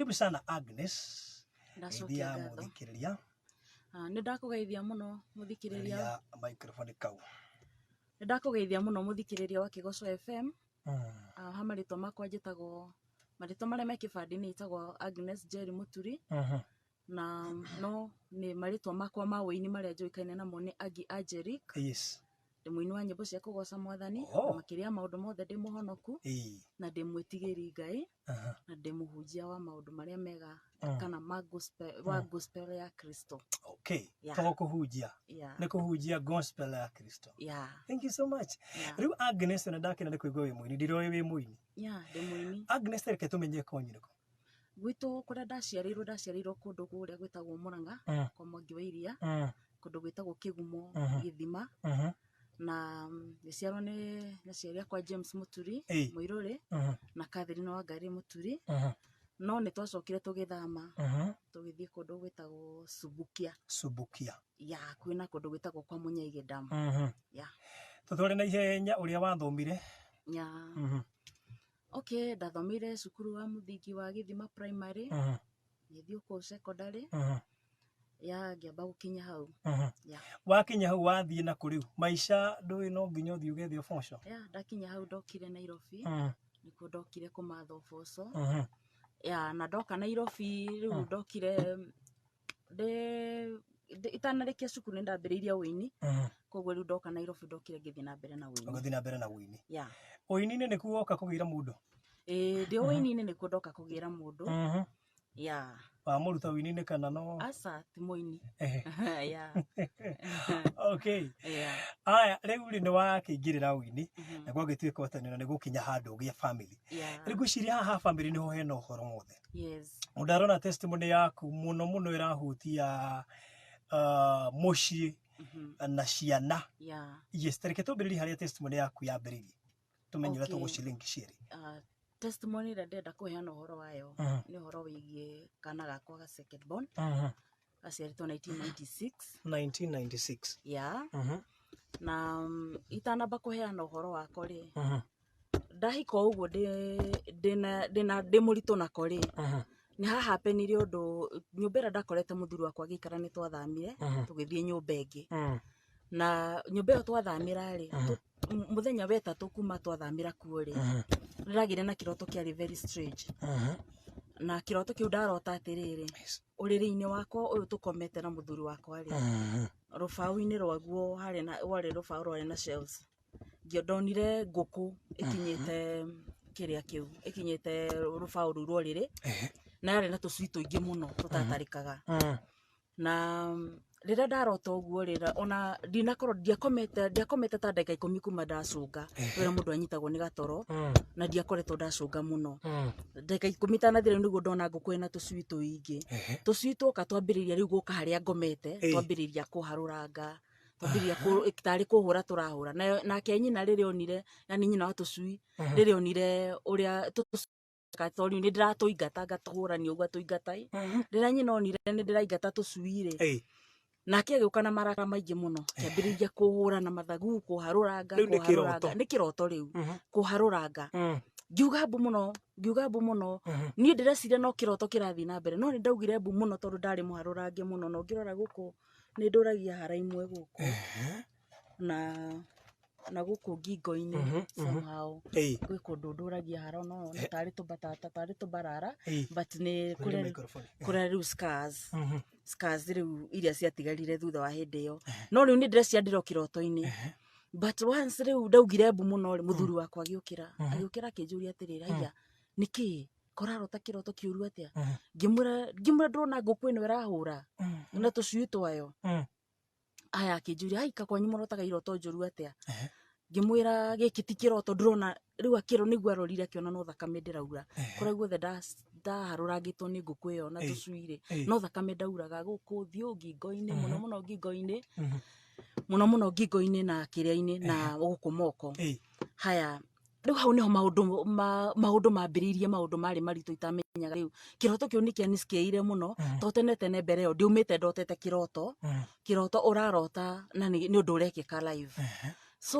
Karibu sana Agnes. Ndacokia Geithia ngatho. mũthikĩrĩria. Ah, nĩ ndakũgeithia mũno mũthikĩrĩria. Ria microphone kau. Nĩ ndakũgeithia mũno mũthikĩrĩria wa Kĩgoco FM. Ah, ha marĩtwa makwa njĩtagwo, marĩtwa marĩa me kĩbandĩ-inĩ njĩtagwo Agnes Njeri Mũturi. Na no nĩ marĩtwa makwa ma ũini marĩa njũĩkaine namo nĩ Aggie Angelic. Ndĩ mũini wa nyĩmbo cia kũgoca mwathani. Na makĩria ya maũndũ mothe ndĩ mũhonoku. Na ndĩ mwĩtigĩri Ngai. Na ndĩ mũhunjia wa maũndũ marĩa mega kana ma gospel, wa gospel ya Kristo. Okay. Yeah. To kũhunjia. Yeah. Nĩ kũhunjia gospel ya Kristo. Yeah. Thank you so much. Yeah. Rĩu Agnes na ndakena nĩ kũigua wĩ mũini, ndiroĩ wĩ mũini. Yeah, ndĩ mũini. Agnes reke tũmenye kwanyu nĩkũ. Gwitũ kũrĩa ndaciarĩirwo, ndaciarĩirwo kũndũ kũrĩa gwĩtagwo Mũrang'a, kwa Mwangi wa Iria, kũndũ gwĩtagwo Kĩgumo, Gĩthima. Na ngĩciarwo nĩ aciari akwa James Mũturi, Mũirũrĩ, na Catherine Wangari Mũturi. No nĩ twacokire tũgĩthama, tũgĩthiĩ kũndũ gwĩtagwo Subukia. Subukia. Ya, hakuhĩ na kũndũ gwĩtagwo kwa Mũnyaigĩ Dam. Ya. Tũtware na ihenya ũrĩa wathomire. Ya. Okay, ndathomire cukuru wa mũthingi wa Gĩthima Primary. Ngĩthiĩ kũu secondary. Ya, ngĩamba gũkinya hau. Ya. Wakinya hau wathiĩ na kũ rĩu? Maica ndũĩ no nginya ũthiĩ ũgethe ũboco? Ya, ndakinya hau ndokire Nairobi. Nĩkuo ndokire kũmatha ũboco. Ya, na ndoka Nairobi rĩu ndokire itanarĩkia cukuru nĩ ndambĩrĩirie ũini. Koguo rĩu ndoka Nairobi ndokire ngĩthiĩ na mbere na ũini. Ũgĩthiĩ na mbere na ũini. Ya. Ũini-inĩ nĩkuo woka kũgĩra mũndũ? Ĩĩ, ndĩ ũini-inĩ nĩkuo ndoka kũgĩra mũndũ. Ya. Wamũruta ũini-inĩ kana no? Aca, ti mũini. Ya. Okay. Ya. Aya, rĩu rĩ nĩ wakĩingĩrĩra ũini, na gwagĩtuĩka atĩ nĩ gũkinya handũ ũgĩe family. Ya. Rĩu ngwĩciria haha family nĩho hena ũhoro wothe. Yes. Mũndũ arona testimony yaku mũno mũno ĩrahutia mũciĩ na ciana. Ya. Yes, ta reke twambĩrĩrie harĩa testimony yaku yambĩrĩirie. Tũmenye ũrĩa Okay. tũgũcilink cierĩ. Testimony ĩrĩa ndĩrenda kũheana ũhoro wayo nĩ ũhoro wĩgiĩ kana gakwa ga second born. Gaciarĩtwo 1996. 1996. Ya. Na itanamba kũheana ũhoro wakwa rĩ, ndahika o ũguo ndĩ mũritũ nako rĩ, nĩ hahapenire ũndũ, nyũmba ĩrĩa ndakorete mũthuri wakwa agĩikara nĩ twathamire, tũgĩthiĩ nyũmba ĩngĩ. Na nyũmba ĩyo twathamĩra rĩ, mũthenya wa ĩtatũ kuma twathamĩra kuo rĩ, nĩndagĩire na kĩroto kĩarĩ very strange. Na kĩroto kĩu ndarota atĩrĩrĩ, ũrĩrĩ-inĩ wakwa ũyũ tũkomete na mũthuri wakwa rĩ, rũbaũ-inĩ rwaguo harĩ na, rwarĩ rũbaũ rwarĩ na shelves. Ndonire ngũkũ ĩkinyĩte kĩrĩa kĩu, ĩkinyĩte rũbaũ rũu rwa ũrĩrĩ, na yarĩ na tũcui tũingĩ mũno tũtatarĩkaga. Na rĩrĩa ndarota ũguo rĩ, ona ndinakorwo ndiakomete ta ndagĩka ikũmi kuma ndacũnga, rĩrĩa mũndũ anyitagwo nĩ gatoro, na ndiakoretwo ndacũnga mũno. Ndagĩka ikũmi itanathira nĩguo ndona ngũkũ ĩna tũcui tũingĩ. Tũcui twoka twambĩrĩria rĩu gũka harĩa ngomete, twambĩrĩria kũharũranga, twambĩrĩria tarĩ kũhũra tũrahũra. Nake nyina rĩrĩa onire, yani nyina wa tũcui, rĩrĩa onire ũrĩa tũcui tondũ nĩ ndĩratũingata ngatũhũrania ũguo tũingata ĩ. Rĩrĩa nyina onire nĩ ndĩraingata tũcui rĩ, nake agĩũka na marakara maingĩ mũno, akĩambĩrĩria kũhũra na mathagu, kũharũranga, Rĩu nĩ kũharũranga. kĩroto. Nĩ kĩroto rĩu. Kũharũranga. Ngiuga mbu mũno, ngiuga mbu mũno. Niĩ ndĩreciria no kĩroto kĩrathiĩ na mbere, no nĩ ndaugire mbu mũno tondũ ndarĩ mũharũrange mũno, na ũngĩrora gũkũ nĩ ndũragia hara imwe gũkũ. Na gũkũ ngingo-inĩ somehow. Gwĩ kũndũ ndũragia hara, no wone tarĩ tũmbatata, tarĩ tũmbarara, but nĩ Kũrĩ microphone. kũrĩa rĩu scars. Scars rĩu iria ciatigarire thutha wa hĩndĩ ĩyo. No rĩu nĩ ndĩreciria ndĩro kĩroto-inĩ. But once rĩu ndaugire mbu mũno rĩ, mũthuri wakwa agĩũkĩra. Agĩũkĩra akĩnjũria atĩrĩrĩ, haiya, nĩkĩ? Korarota kĩroto kĩũru atĩa? Ngĩmwĩra ndĩrona ngũkũ ĩno ĩrahũra na tũcui twayo. Aya akĩnjũria, ai, kakwanyu mũrotaga iroto njũru atĩa? Ngĩmwĩra gĩkĩ ti kĩroto ndĩrona, rĩu akĩrwo nĩguo arorire akĩona no thakame ndĩraura. Kũrĩa guothe ndaharũrangĩtwo nĩ ngũkũ ĩyo na tũcui rĩ, no thakame ndauraga gũkũ ũthiũ, ngingo-inĩ, mũno mũno ngingo-inĩ, mũno mũno ngingo-inĩ na kĩrĩa-inĩ na gũkũ moko. Haya, rĩu hau nĩho maũndũ mambĩrĩirie, maũndũ marĩ maritũ itamenyaga rĩu. Kĩroto kĩu nĩ kĩanicikĩire mũno, tondũ tene tene mbere ĩyo ndiumĩte ndotete kĩroto, kĩroto ũrarota na nĩ ũndũ ũrekĩka live. So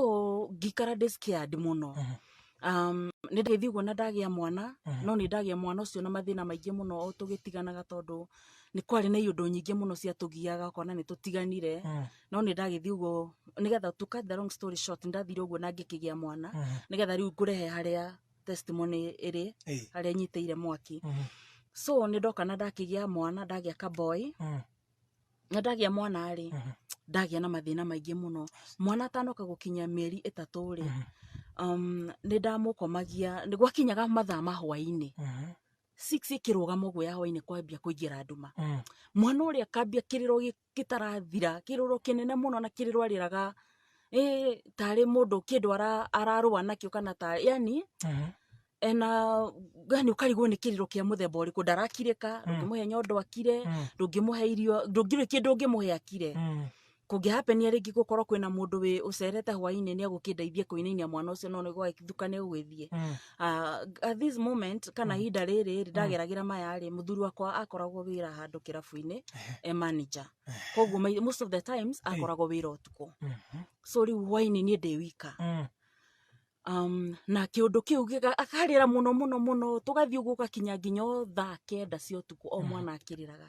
ngĩikara ndĩ scared mũno. Nĩ ndagĩthiĩ ũguo na ndagĩa mwana, no nĩ ndagĩa mwana ũcio na mathĩna maingĩ mũno o tũgĩtiganaga, tondũ nĩ kwarĩ na iũndũ nyingĩ mũno ciatũgiaga ũkona nĩ tũtiganire. No nĩ ndagĩthiĩ ũguo, nĩgetha to cut the long story short, nĩ ndathire ũguo na ngĩkĩgĩa mwana, nĩgetha rĩu ngũrehe harĩa testimony ĩrĩ, harĩa nyitĩire mwaki. So nĩ ndoka na ndakĩgĩa mwana, ndagĩa kaboy. Na ndagĩa mwana rĩ, ndagĩa na mathĩna maingĩ mũno. Mwana atanoka gũkinya mĩeri 3 rĩ, nĩ ndamũkomagia, nĩ gwakinyaga mathaa ma hwaĩ-inĩ 6 ĩkĩrũgama ũguo ya hwaĩ-inĩ kwambia kũingĩra nduma, mwana ũrĩa akambia kĩrĩro gĩtarathira, kĩrĩro kĩnene mũno, na kĩrĩro arĩraga tarĩ mũndũ kĩndũ ararũa nakĩo, kana tarĩ yani ena yani ũkarigwo nĩ kĩrĩro kĩa mũthemba ũrĩkũ. Ndarakirĩka, ndũngĩmũhe nyondo akire, ndũngĩmũhe irio, ndũngĩrĩ kĩndũ ũngĩmũhe akire. Kũngĩhapenia rĩngĩ gũkorwo kwĩna mũndũ wĩ ũcerete hwaĩ-inĩ, nĩ egũkĩndeithia kũinainia mwana ũcio, no nĩ gwagĩtuka nĩ ũgĩthiĩ. At this moment, kana ihinda rĩrĩ rĩ ndageragĩra maya rĩ, mũthuri wakwa akoragwo wĩra handũ kĩrabu-inĩ e manager, koguo most of the times akoragwo wĩra ũtukũ. So rĩu hwaĩ-inĩ niĩ ndĩ wika, na kĩũndũ kĩu akarĩra mũno mũno mũno, tũgathiĩ ũguo ũgakinya nginya o thaa 9 cia ũtukũ, o mwana akĩrĩraga,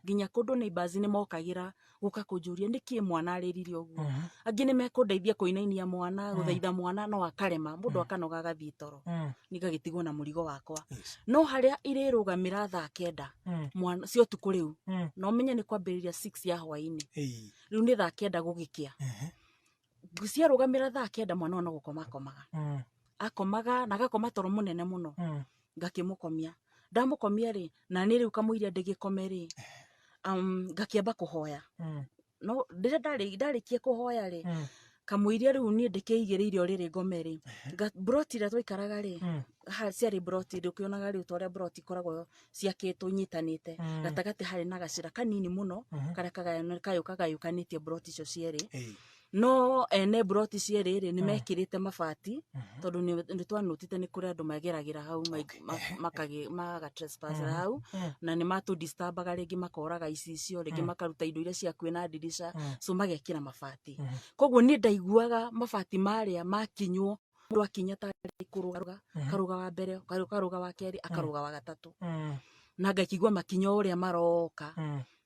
nginya kũndũ neighbors nĩ mokagĩra gũka kũnjũria nĩkĩ mwana arĩrire ũguo. Angĩ nĩ mekũndeithia kũinainia mwana, gũthaitha mwana, no akarema, mũndũ akanoga agathiĩ toro, ningagĩtigwo na mũrigo wakwa. No harĩa irĩrũgamĩra thaa 9 mwana cia ũtukũ rĩu, no menye nĩ kwambĩrĩria 6 ya hwaĩ-inĩ. Rĩu nĩ thaa 9 gũgĩkĩa, ciarũgamĩra thaa 9, mwana ũyũ no gũkoma akomaga, akomaga na agakoma toro mũnene mũno. Ngakĩmũkomia, ndamũkomia rĩ, na nĩ rĩu kamũiria ndĩgĩkome rĩ, ngakĩamba kũhoya. No rĩrĩa ndarĩkia kũhoya rĩ, kamũiria rĩu niĩ ndĩkĩigĩrĩire ũrĩrĩ ngome rĩ, mburoti ĩrĩa twaikaraga rĩ, ciarĩ mburoti ndũkĩonaga rĩu ta ũrĩa mburoti ikoragwo ciakĩtwo inyitanĩte, gatagatĩ harĩ na gacĩra kanini mũno karĩa kagayũkanĩtie mburoti icio cierĩ. No ene mburoti cierĩ rĩ, nĩ mekĩrĩte mabati, tondũ nĩ twanotite nĩ kũrĩ andũ mageragĩra hau maga trespassera hau, na nĩ matũ-disturbaga, rĩngĩ makoraga icicio, rĩngĩ makaruta indo iria ciakuĩ na ndirica, so magekĩra mabati. Koguo niĩ ndaiguaga mabati marĩa makinywo, mũndũ akinya tarĩ kũrũga, karuga wa mbere, karuga wa kerĩ, akaruga wa gatatũ, na ngakigua makinya o ũrĩa maroka.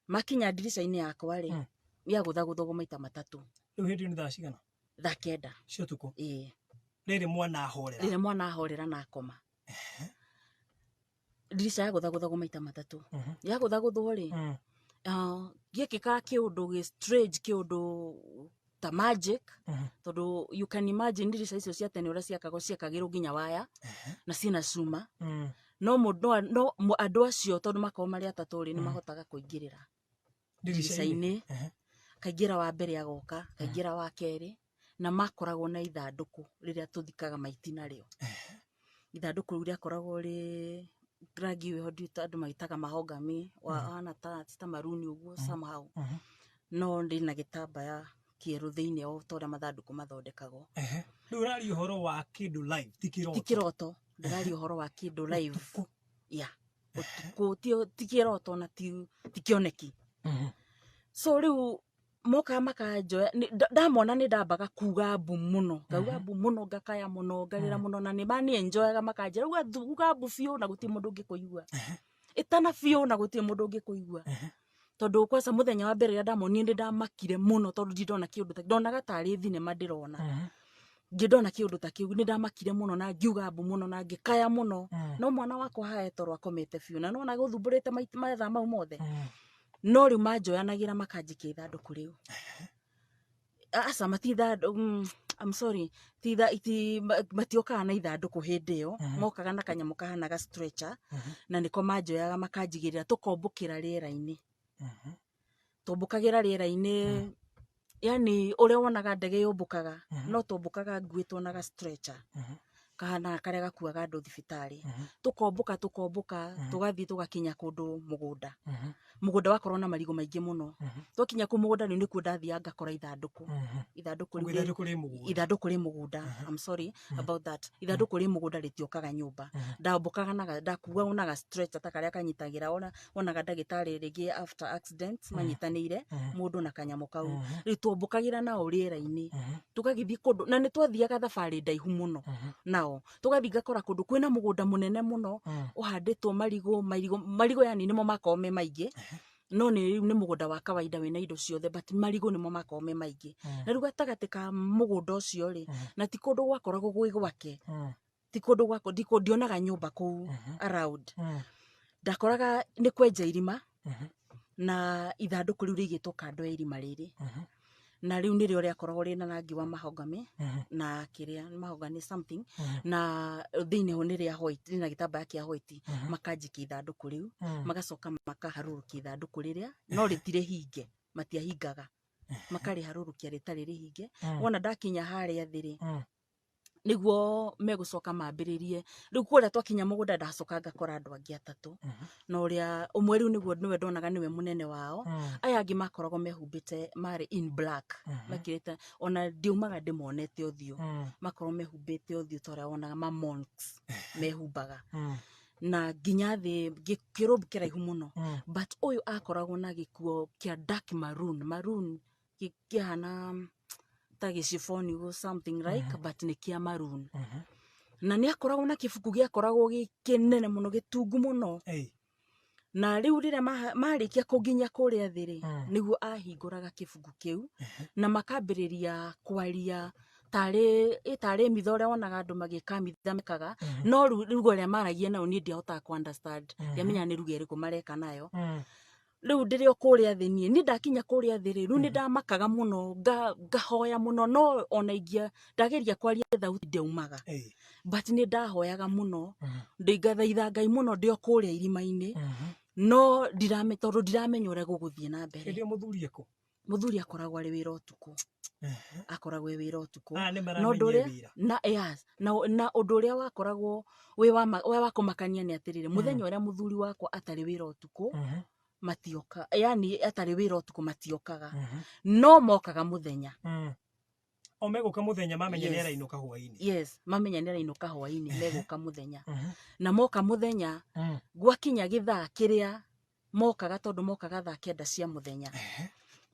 Makinya ndirica-inĩ yakwa rĩ, yagũthagũthagwo maita matatũ. Rĩu hĩndĩ ĩyo nĩ thaa cigana? Thaa 9. Cia ũtukũ? Ĩĩ. Rĩrĩ mwana ahorera? Rĩrĩa mwana ahorera na akoma, ndirica yagũthagũthagwo maita matatũ. Yagũthagũthwo rĩ, gĩekĩkaga kĩũndũ gĩ strange, kĩũndũ ta magic, tondũ you can imagine ndirica icio cia tene ũrĩa ciakagwo, ciakagĩrwo nginya waya na ciĩna cuma. No mũndũ no andũ acio, tondũ makoragwo marĩ atatũ rĩ, nĩ mahotaga kũingĩrĩra ndirica-inĩ. Kaingĩra wa mbere, agoka kaingĩra wa kerĩ, na makoragwo na ithandũkũ rĩrĩa tũthikaga maiti narĩo. Ithandũkũ rĩu rĩakoragwo rĩ rangi wĩho ndiũĩ andũ magĩtaga mahogany, wahana ta maruni ũguo somehow, no rĩna gĩtambaya kĩerũ thĩinĩ, o ta ũrĩa mathandũkũ mathondekagwo. Rĩu ũraria ũhoro wa kĩndũ live, ti kĩroto? Ti kĩroto, ndĩraria ũhoro wa kĩndũ live. Ya ũtukũ, ti kĩroto na ti kĩoneki. So rĩu mokaga makanjoya, ndamona nĩ ndambaga kuga mbu mũno, ngauga mbu mũno, ngakaya mũno, ngarĩra mũno, na nĩ manienjoyaga, makanjĩra uga mbu biũ na gũtirĩ mũndũ ũngĩkũigua, ĩtana biũ na gũtirĩ mũndũ ũngĩkũigua. Tondũ kwanza mũthenya wa mbere rĩrĩa ndamonire, nĩ ndamakire mũno, tondũ ndindona kĩũndũ ta ndonaga tarĩ thinema ndĩrona. Ngĩndona kĩũndũ ta kĩu, nĩ ndamakire mũno na ngiuga mbu mũno na ngĩkaya mũno. No mwana wakwa hae toro akomete biũ, na nona gũthumbũrĩte mathaa mau mothe. No rĩu manjoyanagĩra makanjikia ithandũkũ rĩu, aca matithandũ, I'm sorry, matiokaga na ithandũkũ hĩndĩ ĩyo. Mokaga na kanyamũ kahana ga stretcher, na nĩko manjoyaga makanjigĩrĩra, tũkombũkĩra rĩera-inĩ. Tũmbũkagĩra rĩera-inĩ, yani ũrĩa wonaga ndege yũmbũkaga, no tũmbũkaga nguĩtwo na ga stretcher kahana karĩa gakuaga andũ thibitarĩ. Tũkombũka, tũkombũka, tũgathiĩ tũgakinya kũndũ mũgũnda. Mũgũnda wakorwo na marigũ maingĩ mũno. Twakinya kũu mũgũnda rĩu nĩkuo ndathiaga ngakora ithandũkũ. Ithandũkũ Ũguo rĩu ithandũkũ rĩ mũgũnda. Ithandũkũ rĩ mũgũnda. I'm sorry about that. Ithandũkũ rĩ mũgũnda, rĩtiokaga nyũmba. Ndambũkaga na ndakuagwo na ga stretcher ta karĩa kanyitagĩra ona wonaga ndagĩtarĩ rĩngĩ after accident manyitanĩire mũndũ na kanyamũ kau. Rĩu twombũkagĩra nao rĩera-inĩ, tũgagĩthiĩ kũndũ, na nĩ twathiaga thabarĩ ndaihu mũno nao. Tũgathiĩ ngakora kũndũ kwĩna mũgũnda mũnene mũno ũhandĩtwo marigũ, marigũ, marigũ, yani nĩmo makoragwo me maingĩ, no nĩ rĩu nĩ mũgũnda wa kawaida wĩna indo ciothe, but marigũ nĩmo makoragwo me maingĩ. Na rĩu gatagatĩ ka mũgũnda ũcio rĩ, na ti kũndũ gwakoragwo gwĩ gwake, ti kũndũ gwako ndiko ndionaga nyũmba kũu around. Ndakoraga nĩ kwenja irima na ithandũkũ rĩu rĩigĩtwo kando ya irima rĩrĩ, na rĩu nĩrĩo rĩakoragwo rĩna rangi wa mahogany na kĩrĩa mahogany something, na thĩinĩ ho nĩ rĩa white, rĩna gĩtambaya kĩa white. Makanjikia ithandũkũ rĩu, magacoka makaharũrũkia ithandũkũ rĩrĩa, no rĩtirĩ hinge, matiahingaga, makarĩharũrũkia rĩtarĩ rĩhinge. Wona ndakinya harĩa thĩ rĩ, nĩguo megũcoka mambĩrĩrie rĩu kũrĩa. Twakinya mũgũnda, ndacoka ngakora andũ angĩ atatũ, na ũrĩa ũmwe rĩu nĩguo nĩwe ndonaga nĩwe mũnene wao. Aya angĩ makoragwo mehumbĩte, marĩ in black, mekĩrĩte, ona ndiumaga ndĩmonete ũthiũ, makorwo mehumbĩte ũthiũ ta ũrĩa wonaga ma monks mehumbaga, na nginya thĩ kĩrũmbu kĩraihu mũno. But ũyũ akoragwo na gĩkuo kĩa dark maroon, maroon kĩhana ta gĩciboni ũguo, something like, but nĩ kĩa maroon, na nĩ akoragwo na kĩbuku gĩakoragwo gĩ kĩnene mũno, gĩtungu mũno. Na rĩu rĩrĩa marĩkia kũnginya kũrĩa thĩ rĩ, nĩguo ahingũraga kĩbuku kĩu na makambĩrĩria kwaria tarĩ mitha ũrĩa wonaga andũ magĩka mitha mekaga, no rĩu ruga ĩrĩa maragia nayo niĩ ndiahotaga ku understand, ndiamenyaga nĩ ruga ĩrĩkũ mareka nayo. Rĩu ndĩrĩ o kũrĩa thĩ niĩ ndakinya kũrĩa thĩ rĩ, rĩu nĩ ndamakaga mũno, ngahoya mũno, no ona ingĩa ndageria kwaria thauti ndiaumaga. But nĩ ndahoyaga mũno, ngathaitha Ngai mũno ndĩ o kũrĩa irima-inĩ, no ndirame tondũ ndiramenya ũrĩa gũgũthiĩ na mbere. Hĩndĩ ĩyo mũthuri ekũ? Mũthuri akoragwo arĩ wĩra ũtukũ, akoragwo e wĩra ũtukũ. Aya nĩ Na ũndũ maramenyire ũrĩa wĩra. Na yes, na ũndũ ũrĩa wakoragwo wĩ wa wĩ wa kũmakania nĩ atĩrĩrĩ, mũthenya ũrĩa mũthuri wakwa atarĩ wĩra ũtukũ matioka, yani atarĩ wĩra ũtukũ matiokaga, no mokaga mũthenya. O megũka mũthenya mamenya Yes. nĩ arainũka hwainĩ. Yes, mamenya nĩ arainũka hwainĩ, megũka mũthenya. Na moka mũthenya, gwakinya gĩthaa kĩrĩa mokaga, tondũ mokaga thaa 9 cia mũthenya,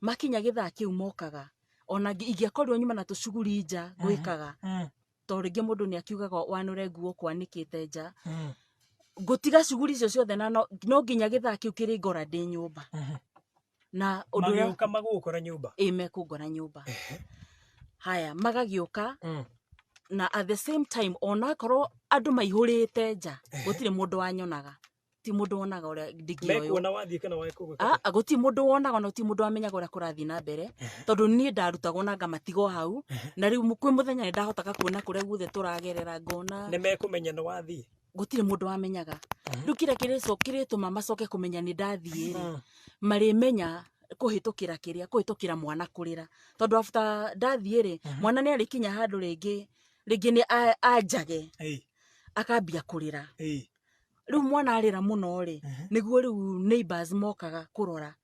makinya gĩthaa kĩu mokaga, ona ingĩakorirwo nyuma na tũcuguri nja gwĩkaga, tondũ rĩngĩ mũndũ nĩ akiugaga wanũre nguo kwanĩkĩte nja, ngũtiga cuguri icio ciothe na no nginya gĩthaa kĩu kĩrĩ ngora ndĩ nyũmba. Na ũndũ ũrĩa Magĩũka magũgũkora nyũmba. Ĩ, mekũngora nyũmba. Haya, magagĩũka, na at the same time onakorwo andũ maihũrĩte nja, gũtirĩ mũndũ wanyonaga, ti mũndũ wonaga ũrĩa ndingĩoywo. Mekuona wathiĩ kana wekũgwĩka? Ah, gũtirĩ mũndũ wonaga na gũtirĩ mũndũ wamenyaga ũrĩa kũrathiĩ na mbere, tondũ niĩ ndarutagwo na ngamatigo hau. Na rĩu kwĩ mũthenya nĩ ndahotaga kuona kũrĩa guothe tũragerera, ngona. Nĩ mekũmenya nĩ wathiĩ? Gũtirĩ mũndũ wamenyaga. Rĩu kĩrĩa kĩrĩtũma macoke kũmenya nĩ ndathiĩ rĩ, marĩmenya kũhĩtũkĩra kĩrĩa kũhĩtũkĩra mwana kũrĩra, tondũ after ndathiĩ rĩ, mwana nĩ arĩkinya handũ rĩngĩ rĩngĩ nĩ anjage, akambia kũrĩra. Rĩu mwana arĩra mũno rĩ, nĩguo rĩu neighbors mokaga kũrora,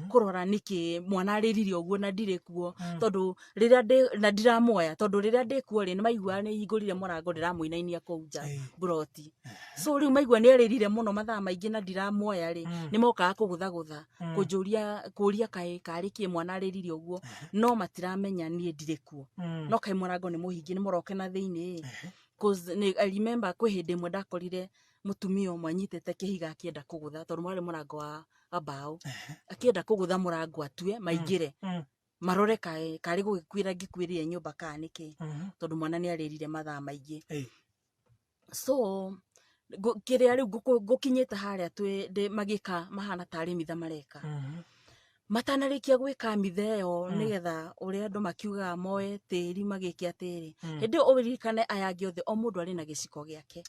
kũrora nĩkĩ mwana arĩrire ũguo na ndirĩ kuo, tondũ rĩrĩa ndĩ na ndiramuoya, tondũ rĩrĩa ndĩ kuo rĩ, nĩ maiguaga nĩ hingũrire mũrango, ndĩramũinainia kũu nja mburoti. So rĩu maigua nĩ arĩrire mũno mathaa maingĩ na ndiramuoya rĩ, nĩ mokaga kũgũthagũtha, kũnjũria, kũria kaĩ karĩ kĩ mwana arĩrire ũguo, no matiramenya niĩ ndirĩ kuo. No kaĩ mũrango nĩ mũhingie, nĩ mũroke na thĩinĩ. 'Cause nĩ I remember kwĩ hĩndĩ ĩmwe ndakorire mũtumia ũmwe anyitĩte kĩhiga akĩenda kũgũtha, tondũ warĩ mũrango wa mbaũ, akĩenda kũgũtha mũrango atue maingĩre, marore kaĩ karĩ gũgĩkuĩra ngĩkuĩrĩre nyũmba kana nĩkĩ, tondũ mwana nĩ arĩrire mathaa maingĩ. So kĩrĩa rĩu ngũkinyĩte harĩa twĩ magĩka mahana tarĩ mitha mareka, matanarĩkia gwĩka mitha ĩyo, nĩgetha ũrĩa andũ makiugaga moe tĩri magĩke atĩrĩ, hĩndĩ ĩyo ũririkane aya angĩ othe o mũndũ arĩ na gĩciko gĩake.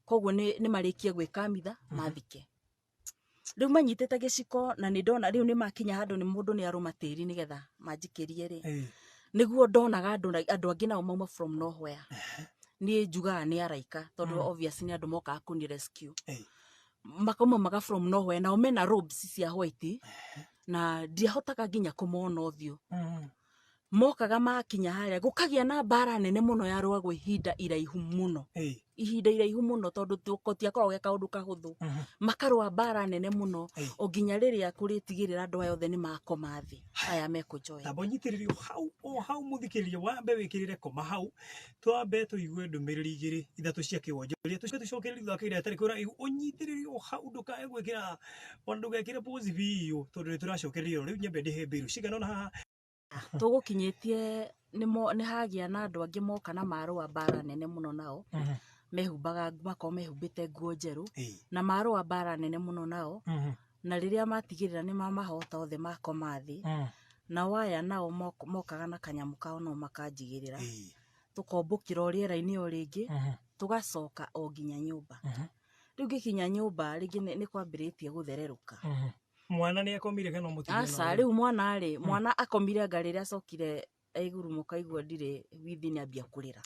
Koguo nĩ marĩkie gwĩka mitha mathike, rĩu manyitĩte gĩciko, na nĩ ndona rĩu nĩ makinya handũ nĩ mũndũ nĩ arũma tĩri nĩgetha manjikĩrie rĩ, nĩguo ndonaga andũ andũ angĩ nao mauma from nowhere. Niĩ njugaga nĩ araika, tondũ obvious nĩ andũ mokaga kũni rescue. Makauma from nowhere, nao mena robes cia white na ndiahotaga nginya kũmona ũthiũ. Mokaga makinya harĩa gũkagĩa na mbara nene mũno yarũagwo ihinda iraihu mũno. Ihinda iraihu mũno, tondũ gũtiakoragwo ge kaũndũ kahũthũ. Makarũa mbara nene mũno o nginya rĩrĩa kũrĩtigĩrĩra andũ aya othe nĩ makoma thĩ, aya mekũjoin. Tamba ũnyitĩrĩrio hau o hau, mũthikĩrĩria, wambe wĩkĩrĩre koma hau, twambe tũigue ndũmĩrĩri igĩrĩ ithatũ cia kĩwonjoria, tũcoke tũcokererie thutha wa kahinda gatarĩ kũraihu. Ũnyitĩrĩrio hau, ndũkae gwĩkĩra ona ndũgekĩre pause biũ, tondũ nĩ tũracokereria rĩu. Nyambe ndĩhe mbĩrũ cigana ũna haha. Tũgũkinyĩtie nĩ hagĩa na andũ angĩ moka na marũa mbara nene mũno, nao mehumbaga, makorwo mehumbĩte nguo njerũ na marũa mbara nene mũno nao, na rĩrĩa matigĩrĩra nĩ mamahota othe makoma thĩ, nao aya nao mokaga na kanyamũ kao no makanjigĩrĩra, tũkombũkĩra o rĩera-inĩ o rĩngĩ, tũgacoka o nginya nyũmba. Rĩu ngĩkinya nyũmba rĩngĩ nĩ kwambĩrĩtie gũthererũka. Mwana nĩ akomire kana mũtumia? Aca, rĩu mwana rĩ, mwana akomire, anga rĩrĩa acokire aigurumũka aigua ndirĩ withi, nĩ ambia kũrĩra,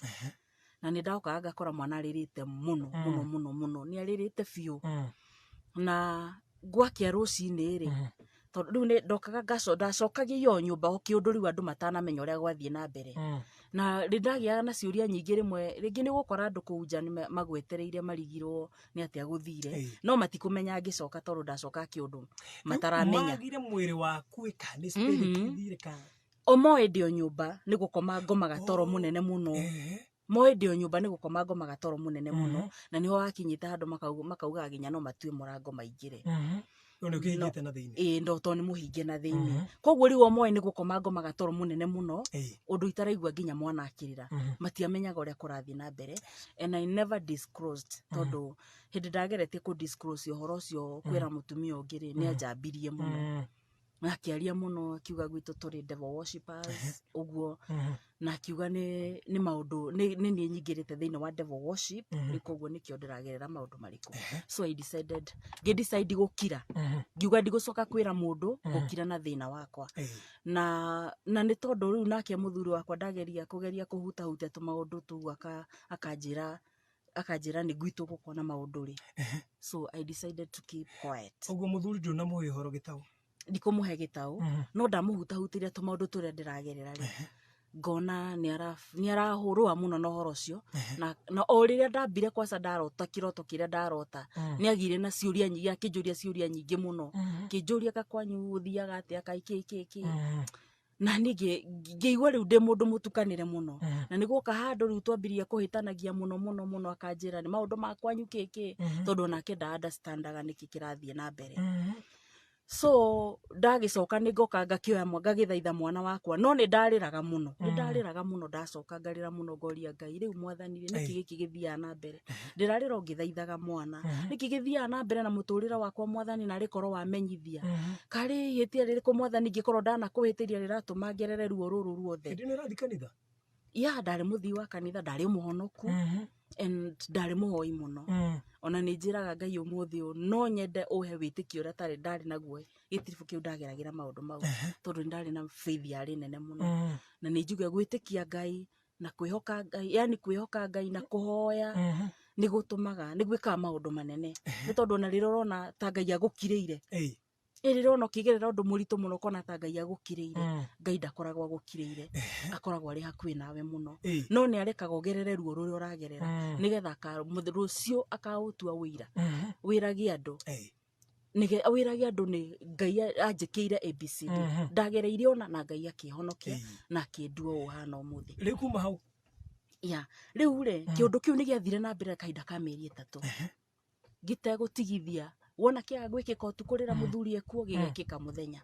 na nĩ ndokaga ngakora mwana arĩrĩte mũno mũno mũno mũno, nĩ arĩrĩte biũ. Na gwakĩa rũcinĩ rĩ, tondũ rĩu nĩ ndokaga ndacokagia o nyũmba o kĩũndũ, rĩu andũ matanamenya ũrĩa gwathiĩ na mbere, na nĩ ndagĩaga na ciũria nyingĩ. Rĩmwe rĩngĩ nĩ ũgũkora andũ kũu nja nĩ magwetereire, marigirwo nĩ atĩa gũthire, no matikũmenya ngĩcoka, tondũ ndacoka kĩũndũ mataramenya. Magire mwĩrĩ waku ĩka nĩ spirit ithire kana? O moĩ ndĩ o nyũmba nĩ gũkoma ngomaga toro mũnene mũno. Moĩ ndĩ o nyũmba nĩ gũkoma ngomaga toro mũnene mũno, na nĩho wakinyĩte handũ makaugaga nginya no matue mũrango maingĩre. No nĩ ũkĩhingĩte na thĩinĩ? Ĩĩ, ndo tondũ nĩ mũhinge na thĩinĩ, koguo rĩu o moĩ nĩ gũkoma ngomaga toro mũnene mũno, ũndũ itaraigua nginya mwana akĩrĩra. Matiamenyaga ũrĩa kũrathiĩ na mbere, and I never disclosed, tondũ hĩndĩ ndageretie kũ disclose ũhoro ũcio kwĩra mũtumia ũngĩ rĩ, nĩ anjambirie mũno na akĩaria mũno, akiuga gwitũ tũrĩ devil worshippers ũguo, na akiuga nĩ maũndũ nĩ niĩ nyingĩrĩte thĩinĩ wa devil worship rĩu, koguo nĩkĩo ndĩragerera maũndũ marĩkũ. So I decided, ngĩ decide gũkira, ngiuga ndigũcoka kwĩra mũndũ, gũkira na thĩna wakwa. Na nĩ tondũ rĩu nake mũthuri wakwa ndageria kũgeria kũhutahutia tũmaũndũ tũu, akanjĩra nĩ gwitũ gũkorwo na maũndũ rĩ, so I decided to keep quiet. Ũguo mũthuri ndũnamũhe ũhoro gĩtaũ? Ndikũmũhe gĩtaũ, no ndamũhutahutirie tũmaũndũ tũrĩa ndĩragerera rĩ, ngona nĩ arahũrũa mũno na ũhoro ũcio, na o rĩrĩa ndambire kwaca ndarota kĩroto kĩrĩa ndarota, nĩ agire na ciũria nyingĩ, akĩnjũria ciũria nyingĩ mũno, kĩnjũria ka kwanyu gũthiaga atĩa, kai kĩ kĩ kĩ, na niĩ ngĩigua rĩu ndĩ mũndũ mũtukanĩre mũno, na nĩ guoka handũ rĩu twambirie kũhĩtanagia mũno mũno mũno, akanjĩra nĩ maũndũ ma kwanyu kĩ kĩ, tondũ onake nda understandaga nĩkĩ kĩrathiĩ na mbere. So ndagĩcoka nĩ ngoka ngakĩoya ngagĩthaitha mwana wakwa, no nĩ ndarĩraga mũno, nĩ ndarĩraga mũno. Ndacoka ngarĩra mũno, ngoria Ngai, rĩu Mwathani rĩ, nĩkĩ gĩkĩ gĩthiaga na mbere? Ndĩrarĩra o ngĩthaithaga mwana, nĩkĩ gĩthiaga na mbere na mũtũrĩre wakwa, Mwathani? Narĩ korwo wamenyithia karĩ ihĩtia rĩrĩkũ, Mwathani, ingĩkorwo ndanakũhĩtĩria rĩratũma ngerere ruo rũrũ ruothe. Hĩndĩ ĩno ũrathiĩ kanitha? Ya, ndarĩ mũthii wa kanitha, ndarĩ mũhonoku and ndarĩ mũhoi mũno. Ona nĩ njĩraga Ngai ũmũthĩ ũyũ no nyende ũhe wĩtĩkio ũrĩa tarĩ ndarĩ naguo gĩtiribũ kĩu ndageragĩra maũndũ mau, tondũ nĩ ndarĩ na faith yarĩ nene mũno, na nĩ njuge gwĩtĩkia Ngai na kwĩhoka Ngai, yani kwĩhoka Ngai na kũhoya nĩ gũtũmaga, nĩ gwĩkaga maũndũ manene, nĩ tondũ ona rĩrĩa ũrona ta Ngai agũkirĩire, ĩ rĩrĩa ũrona ũkĩgerera ũndũ mũritũ mũno, ũkona ta Ngai agũkirĩire, Ngai ndakoragwo agũkirĩire, akoragwo arĩ hakuhĩ nawe mũno, no nĩ arekaga ũgerere ruo rũrĩa ũragerera nĩgetha rũciũ akaũtua wĩira, wĩrage andũ, wĩrage andũ nĩ Ngai anjĩkĩire ABCD, ndagereire ona na Ngai akĩhonokia na akĩndua ũũ hana ũmũthĩ. Rĩu kuma hau? Ya, rĩu rĩ, kĩũndũ kĩu nĩ gĩathire na mbere kahinda ka mĩeri 3 gĩtegũtigithia. Wona kĩaga gwĩkĩka ũtukũ rĩrĩa mũthuri ekuo, gĩgekĩka mũthenya,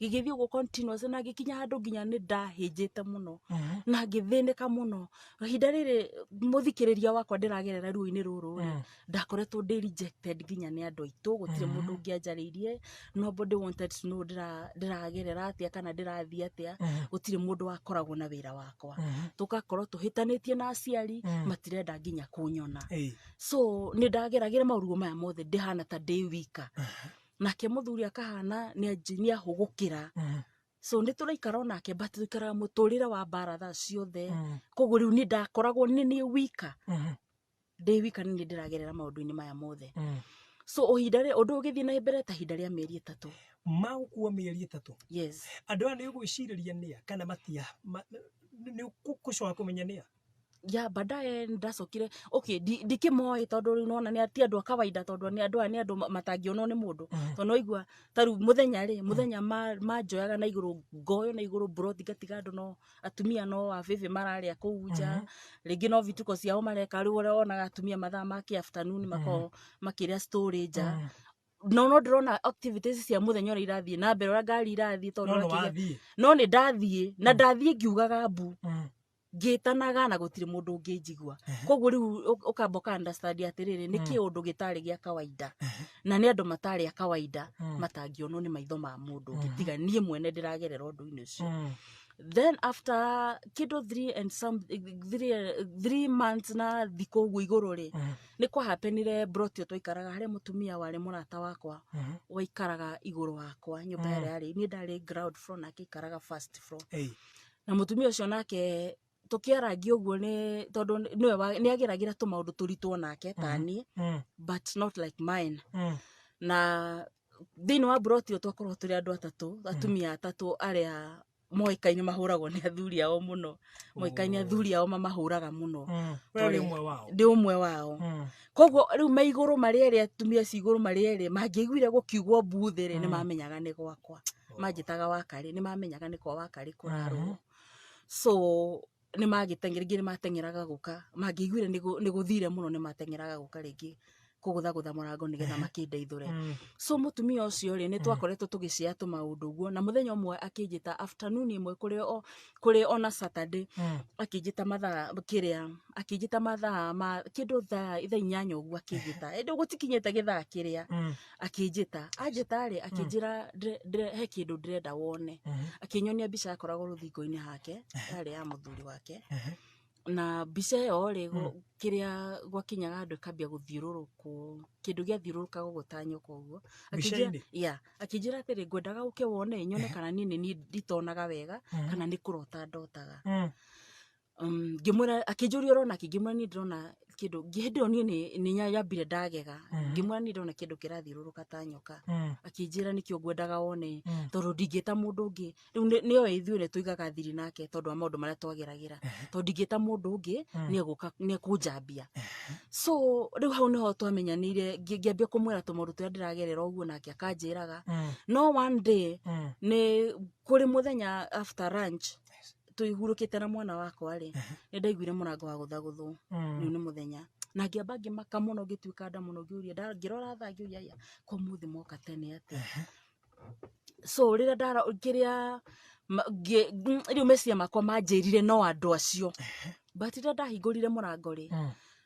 gĩgĩthiĩ ũguo continuous, na gĩkinya handũ nginya nĩ ndahĩnjĩte mũno na ngĩthĩnĩka mũno. Ihinda rĩrĩ, mũthikĩrĩria wakwa, ndĩragerera ruo-inĩ rũrũ rĩ, ndakoretwo ndĩ rejected nginya nĩ andũ aitũ, gũtirĩ mũndũ ũngĩanjarĩirie, nobody wanted to know ndĩragerera atĩa kana ndĩrathiĩ atĩa, gũtirĩ mũndũ wakoragwo na wĩra wakwa, tũgakorwo tũhĩtanĩtie na aciari, matirenda nginya kũnyona. So nĩ ndageragĩra maũruo maya mothe ndĩhana ta ndĩ wika, nake mũthuri akahana nĩ ahũgũkĩra. So nĩ tũraikara onake, but tũikaraga mũtũrĩre wa mbara thaa ciothe. Koguo rĩu nĩ ndakoragwo nĩ niĩ wika, ndĩ wika, nĩ niĩ ndĩragerera maũndũ-inĩ maya mothe. So ihinda rĩ ũndũ ũgĩthiĩ na mbere ta ihinda rĩa mĩeri 3. Magũkua mĩeri 3? Yes. Andũ aya nĩ ũgwĩcirĩria nĩa kana matia nĩ ũgũcoka kũmenya nĩa? Ya baadaye ndacokire, okay, ndikĩmoĩ tondũ rĩu nona nĩ ti andũ a kawaida, tondũ nĩ andũ aya nĩ andũ matangĩonwo nĩ mũndũ. Tondũ noigua ta rĩu mũthenya rĩ, mũthenya manjoyaga na igũrũ, ngoyo na igũrũ mburoti, ngatiga andũ no atumia no abĩbĩ mararĩa kũu nja, rĩngĩ no vituko ciao mareka. Rĩu ũrĩa wonaga atumia mathaa ma kĩ afternoon makoragwo makĩrĩa story nja, no ndĩrona activities cia mũthenya ũrĩa irathiĩ na mbere, ũrĩa ngari irathiĩ, tondũ No nĩ wathiĩ. No nĩ ndathiĩ na ndathiĩ ngiugaga mbu, ngĩtanaga na gũtirĩ mũndũ ũngĩnjigua. Koguo rĩu ũkamba ũka understand atĩrĩrĩ, nĩ kĩũndũ gĩtarĩ gĩa kawaida na nĩ andũ matarĩ a kawaida, matangĩonwo nĩ maitho ma mũndũ ũngĩ tiga niĩ mwene ndĩragerera ũndũ-inĩ ũcio. Then after kĩndũ three and some 3 months na thikũ ũguo igũrũ rĩ, nĩ kwahapenire broti ĩyo twaikaraga, harĩa mũtumia warĩ mũrata wakwa waikaraga igũrũ wakwa, nyũmba ĩrĩa yarĩ, niĩ ndarĩ ground floor nake aikaraga first floor. Na mũtumia ũcio nake tũkĩarangia ũguo nĩ tondũ nĩwe nĩ ageragĩra tũmaũndũ tũritũ nake ta niĩ, but not like mine. Na thĩinĩ wa broti ĩyo twakorwo tũrĩ andũ atatũ, atumia atatũ arĩa moĩkaine mahũragwo nĩ athuri ao mũno, moĩkaine athuri ao mamahũraga mũno. We wĩ ũmwe wao? Ndĩ ũmwe wao. Koguo rĩu me igũrũ marĩ erĩ, atumia acio igũrũ marĩ erĩ, mangĩaiguire gũkiugwo mbuthĩ rĩ, nĩ mamenyaga nĩ gwakwa. Manjĩtaga Wakarĩ, nĩ mamenyaga nĩ kwa Wakarĩ kũrarũo. So nĩ magĩteng'era, rĩngĩ nĩ mateng'eraga gũka, mangĩaiguire nĩ gũthire mũno, nĩ mateng'eraga gũka rĩngĩ kũgũthagũtha mũrango nĩgetha makĩndeithũre. So mũtumia ũcio rĩ, nĩ twakoretwo tũgĩcea tũmaũndũ ũguo, na mũthenya ũmwe akĩnjĩta afternoon ĩmwe kũrĩ o kũrĩ ona Saturday, akĩnjĩta mathaa kĩrĩa, akĩnjĩta mathaa ma kĩndũ thaa 8 ũguo akĩnjĩta, ĩndĩ gũtikinyĩte gĩthaa kĩrĩa. Akĩnjĩta, anjĩta rĩ, akĩnjĩra he kĩndũ ndĩrenda wone. Akĩnyonia mbica yakoragwo rũthingo-inĩ hake, yarĩ ya mũthuri wake. Na mbica ĩyo rĩ, kĩrĩa gwakinyaga andũ ĩkambia gũthiũrũrũkwo, kĩndũ gĩathiũrũrũkaga ũguo ta nyoka ũguo. Mbica-inĩ? Yeah, akĩnjĩra atĩrĩ, ngwendaga ũke wone, nyone kana niĩ nĩ niĩ nditonaga wega kana nĩ kũrota ndotaga. Ngĩmwĩra, akĩnjũria ũrona kĩ, ngĩmwĩra niĩ ndĩrona kĩndũ. Hĩndĩ ĩyo niĩ nĩ nyambire ndagega. Ngĩmwĩra niĩ ndĩrona kĩndũ kĩrathiũrũrũka ta nyoka. Akĩnjĩra nĩkĩo ngwendaga wone, tondũ ndingĩta mũndũ ũngĩ. Rĩu nĩoĩ ithuĩ nĩ tũigaga thiri nake tondũ wa maũndũ marĩa twageragĩra, tondũ ndingĩta mũndũ ũngĩ, nĩegũka nĩekũnjambia. So rĩu hau nĩho twamenyanĩire, ngĩambia kũmwĩra tũmaũndũ tũrĩa ndĩragerera ũguo, nake akanjĩraga. No one day, nĩ kũrĩ mũthenya after lunch tũihurũkĩte na mwana wakwa rĩ, nĩ ndaiguire mũrango wa gũthagũthwo. Rĩu nĩ mũthenya na ngĩamba ngĩmaka mũno, ngĩtuĩka nda mũno, ngĩũria, ngĩrora thaa, ngĩũria, aya ko mũthĩ moka tene atĩa? So rĩrĩa ndara kĩrĩa rĩu meciria makwa manjĩrire no andũ acio, but rĩrĩa ndahingũrire mũrango rĩ,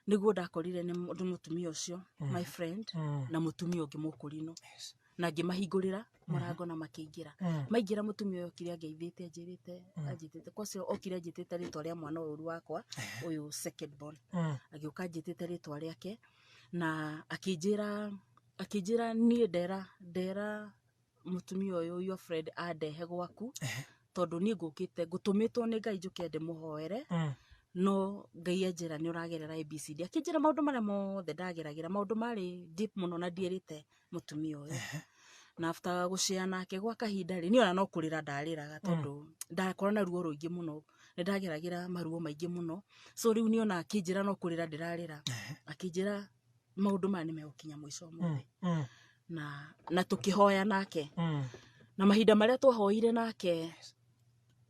nĩguo ndakorire nĩ mũtumia ũcio my friend na mũtumia ũngĩ mũkũrinũ, na ngĩmahingũrĩra mũrango na makĩingĩra. Maingĩra, mũtumia ũyũ okire angeithĩte, anjĩrĩte, anjĩtĩte kwacio, okire anjĩtĩte rĩtwa rĩa mwana ũyũ wakwa ũyũ second born. Agĩũka anjĩtĩte rĩtwa rĩake na akĩnjĩra niĩ ndera mũtumia ũyũ your friend andehe gwaku, tondũ niĩ ngũkĩte ngũtũmĩtwo nĩ Ngai njũke ndĩmũhoere, no Ngai anjĩra nĩ ũragerera ABCD. Akĩnjĩra maũndũ marĩa mothe ndageragĩra, maũndũ marĩ deep mũno na ndierĩte mũtumia ũyũ. Na after gũcea nake gwa kahinda rĩ, niĩ ona no kũrĩra ndarĩraga, tondũ ndakorwo na ruo rũingĩ mũno, nĩ ndageragĩra maruo maingĩ mũno. So rĩu niĩ ona akĩnjĩra no kũrĩra ndĩrarĩra. Akĩnjĩra maũndũ maya nĩ megũkinya mũico ũmũthĩ. Na tũkĩhoya nake, na mahinda marĩa twahoire nake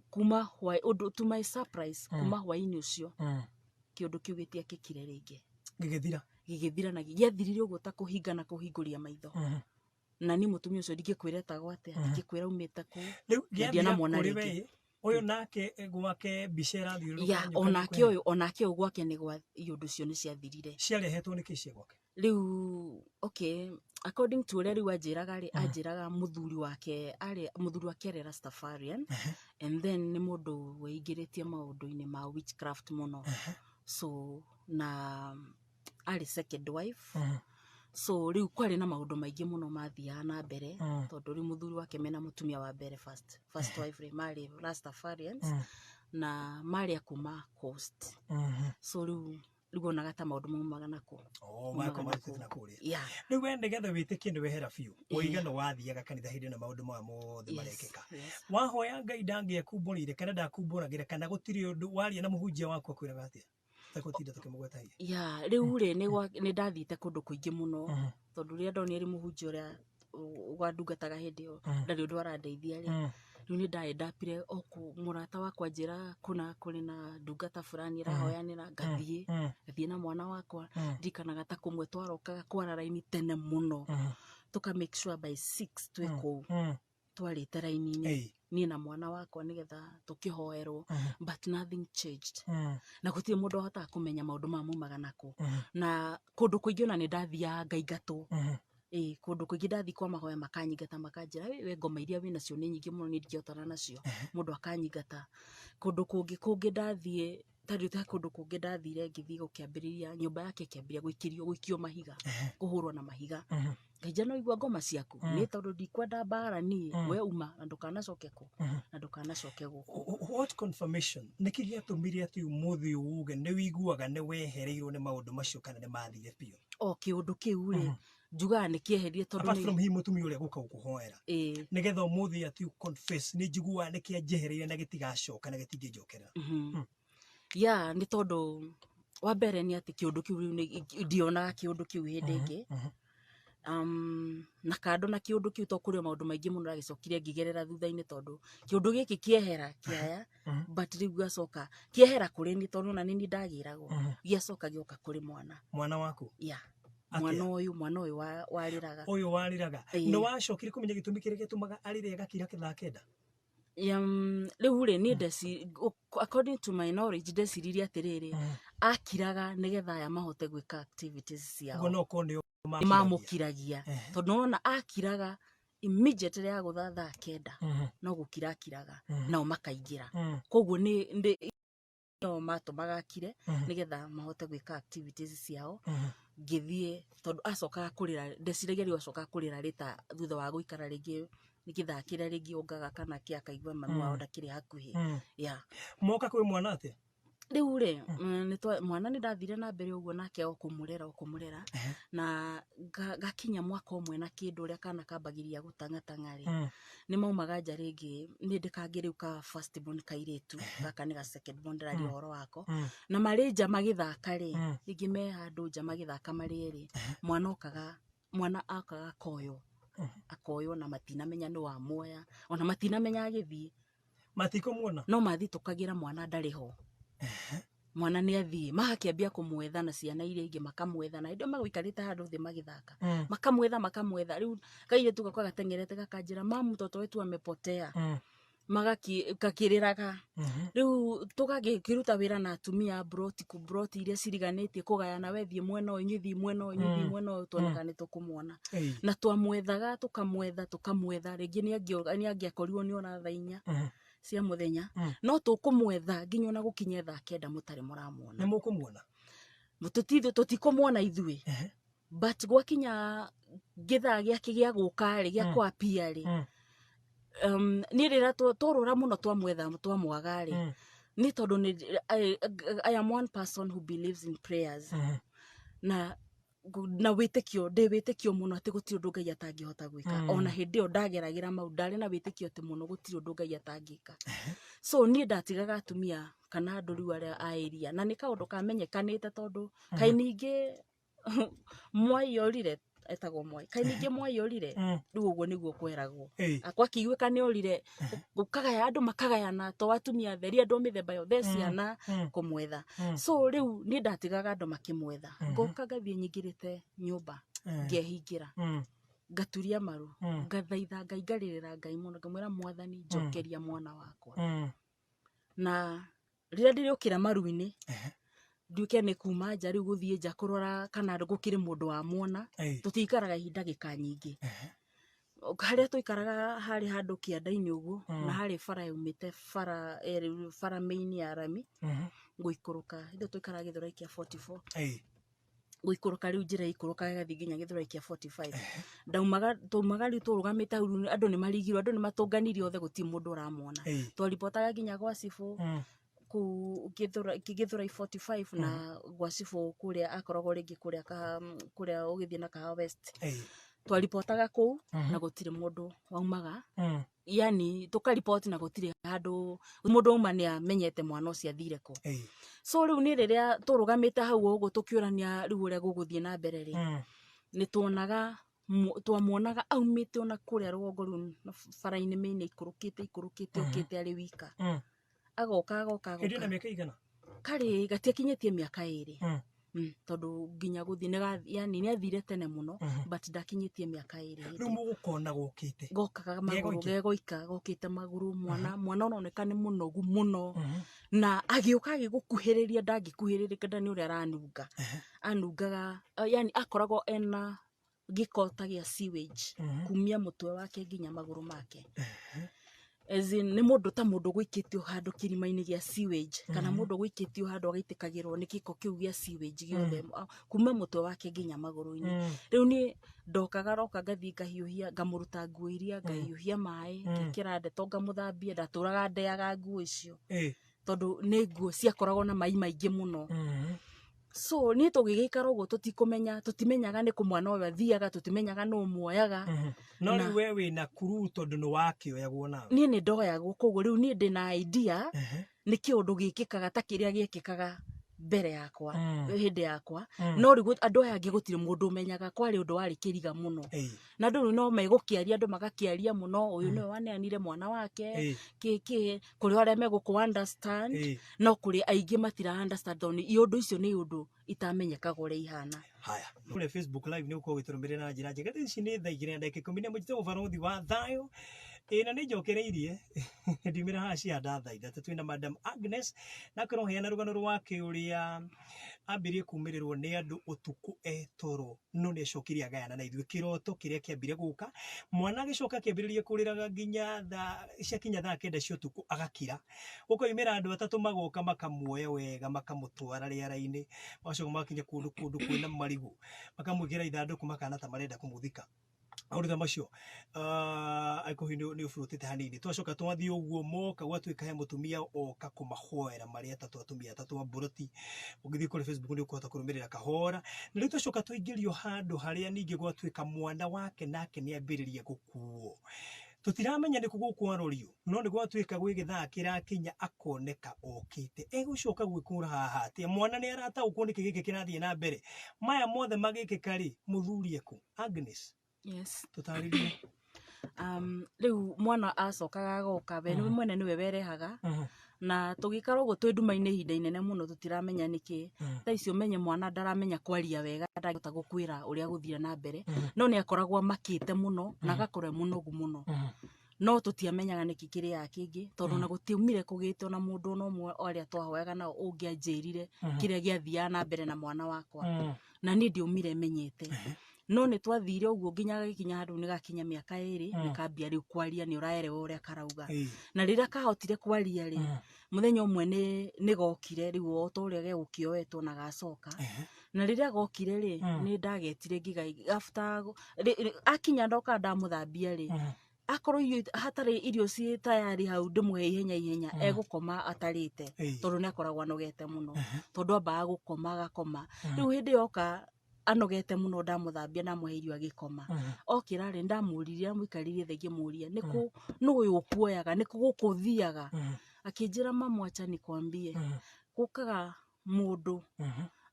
kuma ũndũ, to my surprise, kuma hwaĩ-inĩ ũcio kĩũndũ kĩu gĩtiekĩkire rĩngĩ. Gĩgĩthira? Gĩgĩthira, na gĩathirire ũguo ta kũhinga na kũhingũria maitho. Na niĩ mũtumia ũcio ndingĩkwĩra etagwo atĩa, ndingĩkwĩra aumĩte kũ. Rĩu Na gĩathira ndianamwona kũrĩ rĩngĩ. we ũyũ nake gwake mbica ĩrathiũrũrũka Ya nyoka onake nĩ ũyũ, onake ũyũ gwake nĩ gwa iũndũ ũcio nĩ ciathirire. Ciarehetwo nĩ kĩ cia gwake? Rĩu okay, according to ũrĩa rĩu anjĩraga rĩ, anjĩraga mũthuri wake arĩ, mũthuri wake arĩ Rastafarian, and then nĩ mũndũ weingĩrĩtie maũndũ-inĩ ma witchcraft mũno. So na arĩ second wife, so rĩu kwarĩ na maũndũ maingĩ mũno mathiaga na mbere, tondũ rĩu mũthuri wake mena mũtumia wa mbere, first wife rĩ, marĩ Rastafarians na marĩ a kuma coast. So rĩu Rĩu onaga ta maũndũ maumaga nakũ. Oh, Maumaga mako nakũu. marutĩte na kũrĩa. Yeah. Rĩu we nĩgetha wĩtĩkie nĩ wehera biũ, Ĩĩ. ũiga nĩ wathiaga kanitha hĩndĩ ĩno maũndũ maya mothe Yes, marekĩka. yes. Wahoya Ngai ndangĩakumbũrĩire kana ndakumbũragĩra kana gũtirĩ ũndũ waria na mũhunjia waku akwĩraga atĩa? Takũtinda tũkĩmũgwetagia. Ya, rĩu rĩ nĩ ndathiĩte kũndũ kũingĩ mũno, tondũ rĩrĩa ndonire mũhunjia ũrĩa wandungataga hĩndĩ ĩyo ndarĩ ũndũ arandeithia rĩ, rĩu nĩ ndaendapire o kũ mũrata wakwa njĩra kũna kũrĩ na ndungata fulani ĩrahoyanĩra, ngathiĩ na mwana wakwa. Ndirikanaga ta kũmwe twarokaga kwara raini tene mũno, tũka make sure by 6 twĩ kũu twarĩte raini-inĩ, niĩ na mwana wakwa, nĩgetha tũkĩhoerwo, but nothing changed, na gũtirĩ mũndũ wahotaga kũmenya maũndũ maya maumaga nakũ. Na kũndũ kũingĩ ona nĩ ndathiaga ngaingatwo. Ĩĩ, kũndũ kũingĩ ndathiĩ kwa mahoya makanyingata, makanjĩra, we ngoma iria wĩ nacio nĩ nyingĩ mũno, niĩ ndingĩhotana nacio." Mũndũ akanyingata. Kũndũ kũngĩ ndathiĩ, ta rĩu ta kũndũ kũngĩ ndathire, ngĩthiĩ gũkĩambĩrĩria nyũmba yake ĩkĩambĩrĩria gũikio mahiga, kũhũrwo na mahiga. Ngai no igua ngoma ciaku nĩ tondũ ndikwenda mbara niĩ, we uma na ndũkanacoke kũ na ndũkanacoke gũkũ. What confirmation, nĩkĩ gĩatũmire atĩ ũmũthĩ uge nĩ wiguaga nĩ wehereirwo nĩ maũndũ macio kana nĩ mathire biũ? O kĩũndũ kĩu rĩ, njugaga nĩ kĩeherire tondũ Apart from hihi mũtumia ũrĩa gũka gũkũhoera, nĩgetha ũmũthĩ atĩ confess, nĩ njiguaga nĩ kĩanjehereire na gĩtigacoka na gĩtingĩnjokerera. Ya, nĩ tondũ wa mbere nĩ atĩ kĩũndũ kĩu rĩu ndionaga kĩũndũ kĩu hĩndĩ ĩngĩ. Na kando na kĩũndũ kĩu, to kũrĩ o maũndũ maingĩ mũno ndagĩcokire ngĩgerera thutha-inĩ, tondũ kĩũndũ gĩkĩ kĩehera kĩaya, but rĩu gĩacoka kĩehera kũrĩ niĩ, tondũ ona nĩ niĩ ndagĩragwo, gĩacoka gĩoka kũrĩ mwana. Mwana waku? Ya. Atĩa? Mwana ũyũ warĩraga. Ũyũ warĩraga? Ĩĩ. Nĩ wacokire kũmenya gĩtũmi kĩrĩa gĩtũmaga arĩre agakira thaa 9? Rĩu rĩ, niĩ according to my knowledge, ndeciririe atĩrĩrĩ, akiraga nĩgetha aya mahote gwĩka activities ciao. Ũguo no korwo nĩo Mamũkiragia, tondũ nĩwona akiraga immediately ya gũtha thaa 9, no gũkira akiraga, nao makaingĩra. Koguo nĩ no matũmaga akire nĩgetha mahote gwĩka activities ciao. Ngĩthiĩ, tondũ acokaga kũrĩra, ndeciragia rĩu acokaga kũrĩra rĩta thutha wa gũikara rĩngĩ gĩthaa kĩrĩa rĩngĩ ongaga kana kĩ, akaigua mami wao ndakĩrĩ hakuhĩ, ya. Moka kwĩ mwana atĩa? Rĩu rĩ, mwana nĩ ndathire na mbere ũguo nake o kũmũrera na gakinya mwaka ũmwe na kĩndũ, ũrĩa kana kambagĩria gũtang'atang'a rĩ, nĩ maumaga nja rĩngĩ. Nĩ ndĩ kangĩ rĩu ka first born kairĩtu, gaka nĩ ga second born ndĩraria ũhoro wako. Na marĩ nja magĩthaka rĩ, rĩngĩ me handũ nja magĩthaka marĩ erĩ, mwana okaga akoywo, akoywo na matinamenya nĩ wamuoya, ona matinamenya agĩthiĩ. Matikũmuona? No mathitũkagĩra mwana ndarĩ ho, mwana nĩ athiĩ. Magakĩambia kũmwetha na ciana iria ingĩ makamwetha, na hĩndĩ ĩyo magũikarĩte handũ thĩ magĩthaka, makamwetha, makamwetha. Rĩu kairĩtu gakwa gateng'erete gakanjĩra, "Mamu, mtoto wetu amepotea." Magakĩrĩraga. Rĩu tũgagĩkĩruta wĩra na atumia a mburoti, mburoti iria ciriganĩtie, kũgayana, we thiĩ mwena ũyũ, inyuĩ thiĩ mwena ũyũ, inyuĩ thiĩ mwena ũyũ, tuone kana nĩ tũkũmuona. Na twamwethaga, tũkamwetha, tũkamwetha. Rĩngĩ nĩ angĩakorirwo nĩ ona thaa 4 cia mũthenya, no tũkũmwetha nginya ona gũkinye thaa 9 mũtarĩ mũramuona. Nĩ mũkũmuona? Tũtikũmuona ithuĩ, but gwakinya gĩthaa gĩake gĩa gũka rĩ, gĩa kwapia rĩ, niĩ rĩrĩa twarora mũno, twamwetha, twamwaga rĩ, nĩ tondũ nĩ I am one person who believes in prayers na wĩtĩkio. Ndĩ wĩtĩkio mũno atĩ gũtirĩ ũndũ Ngai atangĩhota gwĩka. Ona hĩndĩ ĩyo ndageragĩra mau, ndarĩ na wĩtĩkio atĩ mũno gũtirĩ ũndũ Ngai atangĩka. So niĩ ndatigaga atumia kana andũ rĩu arĩa a area, na nĩ kaũndũ kamenyekanĩte, tondũ kaĩ ningĩ Mwai orire, etagwo Mwai, kaĩ ningĩ Mwai orire. Rĩu ũguo nĩguo kweragwo. Gwakĩiguĩka nĩ orire, gũkagaya, andũ makagayana, to atumia atheri, andũ a mĩthemba yothe, ciana, kũmwetha. So rĩu niĩ ndatigaga andũ makĩmwetha, ngoka ngathiĩ nyingĩrĩte nyũmba, ngehingĩra, ngaturia maru, ngathaitha Ngai, ngarĩrĩra Ngai mũno, ngamwĩra, "Mwathani, njokeria mwana wakwa." Na rĩrĩa ndĩrĩũkĩra maru-inĩ, nduĩke nĩ kuma nja rĩu gũthiĩ nja kũrora kana gũkĩrĩ mũndũ wamuona, tũtiikaraga ihinda ndagĩka nyingĩ. Harĩa tũikaraga harĩ handũ kĩanda-inĩ ũguo, na harĩ bara yaumĩte bara bara main ya rami gũikũrũka. Hĩndĩ ĩyo tũikaraga Gĩthũrai kĩa 44, gũikũrũka rĩu njĩra ĩikũrũkaga ĩgathiĩ nginya Gĩthũrai kĩa 45. Ndaumaga, taumaga rĩu tũrũgamĩte hau, rĩu andũ nĩ marigirwo, andũ nĩ matũnganirie othe, gũtirĩ mũndũ ũramuona. Twaripotaga nginya gwa cibũ. kũu Gĩthũrai 45 na gwa cibũ kũrĩa akoragwo rĩngĩ kũrĩa kũrĩa ũgĩthiĩ na Kahawa West. Twaripotaga kũu na gũtirĩ mũndũ waumaga. Yani tũkaripoti na gũtirĩ handũ mũndũ auma nĩ amenyete mwana ũcio athire kũ. So rĩu nĩ rĩrĩa tũrũgamĩte hau ũguo tũkĩũrania rĩu ũrĩa gũgũthiĩ na mbere rĩ, nĩ tuonaga twamuonaga aumĩte ona kũrĩa rũgongo rũu bara-inĩ mĩine ikũrũkĩte ikũrũkĩte okĩte arĩ wika. Agoka agoka Hĩndĩ ĩyo na agoka. mĩaka igana? Karĩ gatiakinyĩtie mĩaka 2. Tondũ nginya gũthiĩ yani nĩ athire tene mũno, but ndakinyĩtie mĩaka 2 hĩndĩ Rĩu mũgũkona gũkĩte. Gokaga magũrũ gegoika gokĩte magũrũ mwana mwana ũroneka nĩ mũnogu mũno. Na agĩũka agĩgũkuhĩrĩria ndangĩkuhĩrĩrĩka nda nĩ ũrĩa aranunga. Anungaga yani akoragwo ena gĩko ta gĩa sewage kumia mũtwe wake nginya magũrũ make. As in, nĩ mũndũ ta mũndũ gũikĩtio handũ kĩrima-inĩ gĩa sewage kana mũndũ gũikĩtio handũ agaitĩkagĩrwo nĩ gĩko kĩu gĩa sewage gĩothe kuma mũtwe wake nginya magũrũ-inĩ. Rĩu niĩ ndokaga roka ngathiĩ ngahiũhia ngamũruta nguo iria ngahiũhia maĩ ngekĩra ndeto ngamũthambia ndatũraga ndeaga nguo icio tondũ nĩ nguo ciakoragwo na mai maingĩ mũno. So niĩ tũgĩgĩikara ũguo tũtikũmenya tũtimenyaga nĩ kũ mwana ũyũ athiaga tũtimenyaga nũ ũmuoyaga. No rĩu we wĩna kuruu tondũ nĩ wakĩoyagwo nawe. Niĩ nĩ ndoyagwo koguo rĩu niĩ ndĩna idea nĩ kĩũndũ gĩkĩkaga ta kĩrĩa gĩekĩkaga mbere yakwa hĩndĩ yakwa. No rĩu andũ aya angĩ gũtirĩ mũndũ ũmenyaga kwarĩ ũndũ warĩ kĩriga mũno. Na andũ rĩu no megũkĩaria andũ magakĩaria mũno ũyũ nĩwe waneanire mwana wake kĩ kũrĩ arĩa megũkũ understand no kũrĩ aingĩ matira understand tondũ nĩ ũndũ icio nĩ ũndũ itamenyekaga ũrĩa ihana. Haya, kũrĩa Facebook live nĩ ũkorwo ũgĩtũrũmĩrĩra na njĩra njega. Ici nĩ thaa 2:11 mũnjĩtagwo Barothi wa Thayũ. Ĩĩ na nĩ njokereirie ndiumĩra haha cia thaa 3 twĩna Madam Agnes na akorwo heana rũgano rwake ũrĩa ambirie kumĩrĩrwo nĩ andũ ũtukũ etoro no nĩ acokire agayana na ithuĩ kĩroto kĩrĩa kĩambire gũka mwana agĩcoka akĩambĩrĩria kũrĩraga nginya thaa ciakinya thaa 9 cia ũtukũ agakira gũkoimĩra andũ atatũ magoka makamuoya wega makamũtwara rĩera-inĩ magacoka magakinya kũndũ kũndũ kwĩna marigũ makamwĩkĩra ithandũkũ makana ta marenda kũmũthika. Maũndũ ta macio angĩkorwo nĩ ũburũtĩte hanini twacoka twathiĩ ũguo moka gwatuĩka he mũtumia oka kũmahoera marĩ atatũ atumia atatũ a mburoti. Ũngĩthiĩ kũrĩ Facebook nĩ ũkũhota kũrũmĩrĩra kahora. Na rĩu twacoka twaingĩrio handũ harĩa ningĩ gwatuĩka mwana wake nake nĩ ambĩrĩria gũkuo. Tũtiramenya nĩ kũ gũkũ arorio no nĩ gwatuĩka gwĩ gĩthaa kĩrakinya akoneka okĩte. Egũcoka gwĩkũra haha atĩa? Mwana nĩ arataũkwo nĩkĩ gĩkĩ kĩrathiĩ na mbere. Maya mothe magĩkĩka rĩ, mũthuri ekũ? Agnes. Yes. Tũtarĩrie. Rĩu mwana acokaga agoka we nĩ mwene nĩwe werehaga na tũgĩikara ũguo twĩ nduma-inĩ ihinda inene mũno tũtiramenya nĩkĩ. Thaa icio ũmenye mwana ndaramenya kwaria wega ndangĩhota gũkwĩra ũrĩa gũthire na mbere no nĩ akoragwo amakĩte mũno na agakorwo e mũnogu mũno. No tũtiamenyaga nĩkĩ kĩrĩaga kĩngĩ tondũ na gũtiaumire kũgĩte ona mũndũ ona ũmwe arĩa twahoyaga nao ũngĩanjĩrire kĩrĩa gĩathiaga na mbere na mwana wakwa. Na niĩ ndiaumire menyete. No nĩ twathire ũguo nginya gagĩkinya handũ nĩ gakinya mĩaka 2 nĩ kambia rĩu kwaria nĩ ũraerewa ũrĩa karauga. Na rĩrĩa kahotire kwaria rĩ, mũthenya ũmwe nĩ gokire rĩu o ta ũrĩa gegũkĩoetwo na gacoka. Na rĩrĩa gokire rĩ, nĩ ndagetire ngĩga after akinya ndoka ndamũthambia rĩ, akorwo irio hatarĩ irio ciĩ tayari hau ndĩmũhe ihenya ihenya egũkoma atarĩte tondũ nĩ akoragwo anogete mũno tondũ ambaga gũkoma agakoma. Rĩu hĩndĩ yoka anogete mũno ndamũthambia ndamũhe irio agĩkoma. Okĩra rĩ ndamũririe amũikaririe thĩ ngĩmũria nĩkũ nũ ũyũ ũkuoyaga nĩkũ gũkũ ũthiaga. Akĩnjĩra mamu acha nikwambie gũkaga mũndũ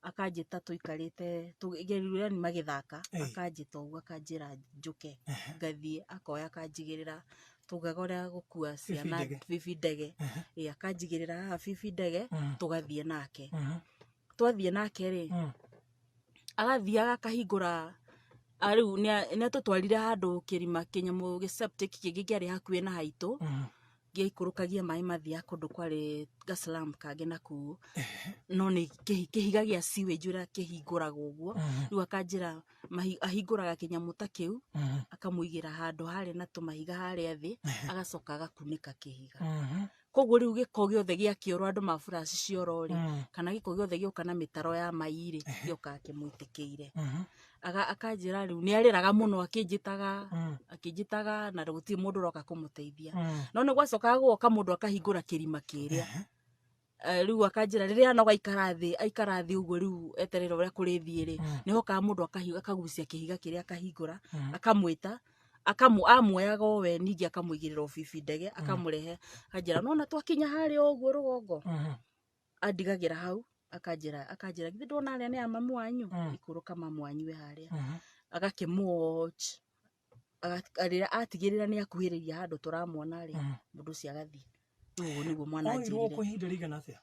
akanjĩta tũikarĩte yani magĩthaka akanjĩta ũguo akanjĩra njũke ngathiĩ akoya akanjigĩrĩra tugaga ũrĩa gũkua ciana bibi ndege akanjigĩrĩra haha bibi ndege tũgathiĩ nake. Twathiĩ nake rĩ agathiaga akahingũra rĩu nĩ atũtwarire handũ kĩrima kĩnyamũ gĩ septic kĩngĩ kĩarĩ hakuhĩ na haitũ gĩaikũrũkagia maĩ mathiaga kũndũ kwarĩ gaslum kangĩ na kũu no nĩ kĩhiga gĩa sewage ũrĩa kĩhingũragwo ũguo. Rĩu akanjĩra ahingũraga kĩnyamũ ta kĩu akamũigĩra handũ harĩ na tũmahiga harĩa thĩ agacoka agakunĩka kĩhiga. Koguo rĩu gĩko gĩothe gĩa kĩoro andũ maburaci cioro rĩ kana gĩko gĩothe gĩoka na mĩtaro ya mai rĩ gĩokaga kĩmũitĩkĩire. Akanjĩra rĩu nĩ arĩraga mũno akĩnjĩtaga na gũtirĩ mũndũ ũroka kũmũteithia. No nĩ gwacokaga gũgoka mũndũ akahingũra kĩrima kĩrĩa. Rĩu akanjĩra rĩrĩa anoga aikara thĩ, aikara thĩ ũguo rĩu eterere ũrĩa kũrĩthiĩ rĩ, nĩhokaga mũndũ akagucia kĩhiga kĩrĩa akahingũra, akamwĩta, amuoyaga o we, ningĩ akamũigĩrĩra o bibi ndege, akamũrehe, akanjĩra nona twakinya harĩa ũguo rũgongo, andigagĩra hau, akanjĩra githĩ ndona arĩa nĩ a mamu wanyu, ikũrũka mamu wanyu e harĩa, agakĩmũ-watch, rĩrĩa atigĩrĩra nĩ akuhĩrĩria handũ tũramuona rĩ, mũndũ ũcio agathiĩ. Rĩu ũguo nĩguo mwana Oirwo anjĩrire. kwa ihinda rĩigana atĩa?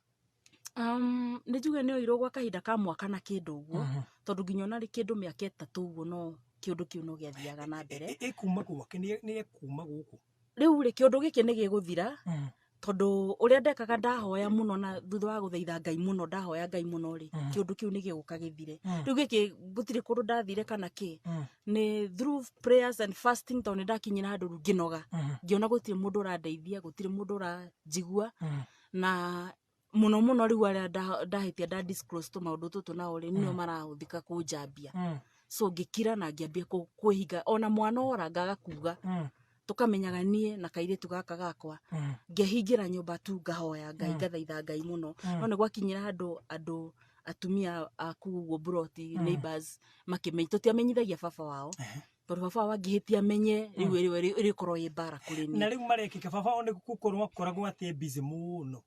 Nĩ njuge nĩ oirwo gwa kahinda ka mwaka na kĩndũ ũguo, tondũ nginya ona rĩ kĩndũ mĩaka 3 ũguo no kĩũndũ kĩu no gĩathiaga na mbere. Ĩkuma gwake, nĩ ekuma gũkũ. Rĩu rĩ, kĩũndũ gĩkĩ nĩ gĩgũthira, tondũ ũrĩa ndekaga ndahoya mũno na thutha wa gũthaitha Ngai mũno, ndahoya Ngai mũno rĩ, kĩũndũ kĩu nĩ gĩgũka gĩthire. Rĩu gĩkĩ gũtirĩ kũndũ ndathire kana kĩ, nĩ through prayers and fasting, tondũ nĩ ndakinyire handũ rĩu ngĩnoga, ngĩona gũtirĩ mũndũ ũrandeithia, gũtirĩ mũndũ ũranjigua, na mũno mũno rĩu arĩa ndahĩtia nda disclose tũmaũndũ tũtũ nao rĩ, nĩo marahũthĩka kũnjambia. So ngĩkira na ngĩambia kwĩhinga, ona mwana ora ngaga kuga, tũkamenyaga niĩ na kairĩtu gaka gakwa, ngehingĩra nyũmba tu ngahoya Ngai, ngathaitha Ngai mũno. No nĩ gwakinyĩra handũ andũ atumia a kũu ũguo mburoti, neighbors makĩmenya, tũtiamenyithagia baba wao, tondũ baba wao angĩhĩtia amenye, rĩu ĩrĩkorwo ĩ mbara kũrĩ niĩ. Na rĩu marekĩka baba wao nĩ gũkorwo akoragwo atĩ busy mũno.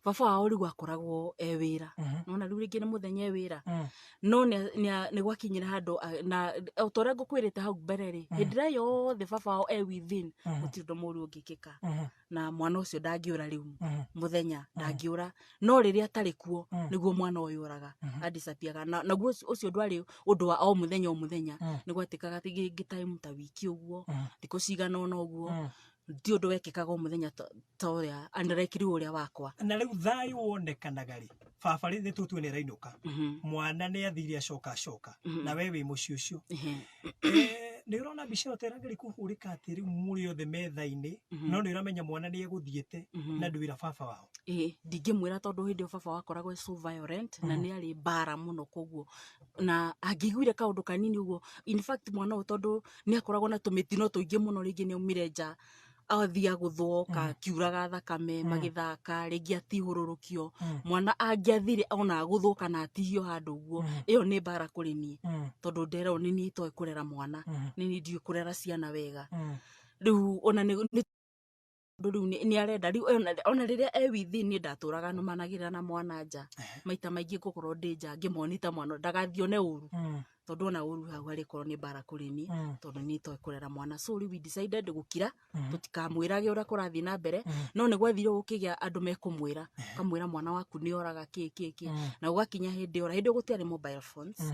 Baba wao rĩu akoragwo e wĩra. Nona rĩu rĩngĩ nĩ mũthenya e wĩra. No nĩ gwakinyĩra handũ, na o ta ũrĩa ngũkwĩrĩte hau mbere rĩ, hĩndĩ ĩrĩa yothe baba wao e within, gũtirĩ ũndũ mũũru ũngĩkĩka. Na mwana ũcio ndangĩũra rĩu mũthenya, ndangĩũra. No rĩrĩa atarĩ kuo, nĩguo mwana ũyũ ũraga, adisappearaga. Na naguo ũcio ndwarĩ ũndũ wa o mũthenya o mũthenya. Nĩ gwatuĩkaga atĩ ngĩ time ta wiki ũguo, thikũ cigana ũna ũguo, ti ũndũ wekĩkaga o mũthenya ta ũrĩa, unlike rĩu ũrĩa wakwa. Na rĩu thayũ wonekanaga rĩ, baba rĩ, nĩ tũtue nĩ arainũka, mwana nĩ athire acoka acoka, na we wĩ mũciĩ ũcio. Nĩ ũrona mbica ĩyo ta ĩrageria kũhũrĩka atĩ rĩu mũrĩ othe metha-inĩ, no nĩ ũramenya mwana nĩ egũthiĩte na ndwĩra baba wao. Ĩĩ, ndingĩmwĩra tondũ hĩndĩ ĩyo baba wakoragwo e so violent, na nĩ arĩ mbara mũno, koguo na angĩiguire kaũndũ kanini ũguo, in fact mwana ũyũ tondũ nĩ akoragwo na tũmĩtino tũingĩ mũno, rĩngĩ nĩ aumire nja athiĩ agũthwo kiuraga thakame magĩthaka, rĩngĩ atihũrũrũkio, mwana angĩathire ona agũthwo kana atihio handũ ũguo, ĩyo nĩ mbara kũrĩ niĩ, tondũ nderwo nĩ niĩ itoĩ kũrera mwana, nĩ niĩ ndiũĩ kũrera ciana wega. Rĩu ona nĩ rĩu nĩ arenda rĩu ona rĩrĩa e within, niĩ ndatũraga nũmanagĩrĩra na mwana nja, maita maingĩ ngũkorwo ndĩ nja ngĩmonita mwana ndagathiĩ one ũru, tondũ ona ũru hau harĩkorwo nĩ mbara kũrĩ niĩ, tondũ niĩ itoĩ kũrera mwana. So rĩu we decided gũkira, tũtikamwĩrage ũrĩa kũrathiĩ na mbere. No nĩ gwathire gũkĩgĩa andũ mekũmwĩra, ũkamwĩra mwana waku nĩ oraga kĩ kĩ kĩ, na gũgakinya hĩndĩ ora, hĩndĩ ĩyo gũtiarĩ mobile phones,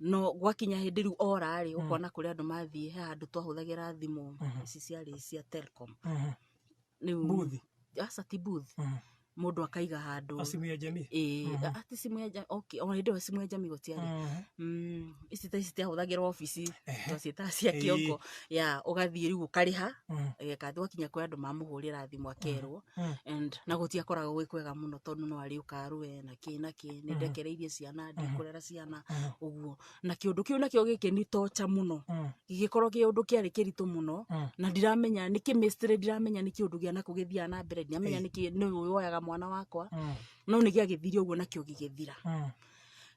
no gwakinya hĩndĩ rĩu ora rĩ, ũkona kũrĩ andũ mathiĩ, he handũ twahũthagĩra thimũ ici ciarĩ cia Telcom. Rĩu Booth. Aca, ti booth, mũndũ akaiga handũ. O simu ya jamii. Ĩĩ, ati simu ya okay, ona hĩndĩ ĩyo simu ya jamii gũtiarĩ. Ici ta ici ciahũthagĩrwo obici, twaciĩtaga cia kĩongo ya ũgathiĩ rĩu ũkarĩha, kathi gwakinya kwĩ andũ mamũhũrĩra thimũ akerwo, and na gũtiakoragwo gwĩ kwega mũno, tondũ no arĩũka arũe na kĩ na kĩ, nĩ ndekereirie ciana, ndikũrera ciana ũguo, na kĩũndũ kĩu nakĩo gĩkĩ nĩ tocha mũno, gĩgĩkorwo kĩ ũndũ kĩarĩ kĩritũ mũno, na ndiramenya nĩ kĩ mystery, ndiramenya nĩ kĩũndũ gĩa nakũ gĩthiaga na mbere, ndiramenya nĩ kĩ nĩ ũyũ woyaga mwana wakwa, no nĩ gĩagĩthire ũguo nakĩo gĩgĩthira.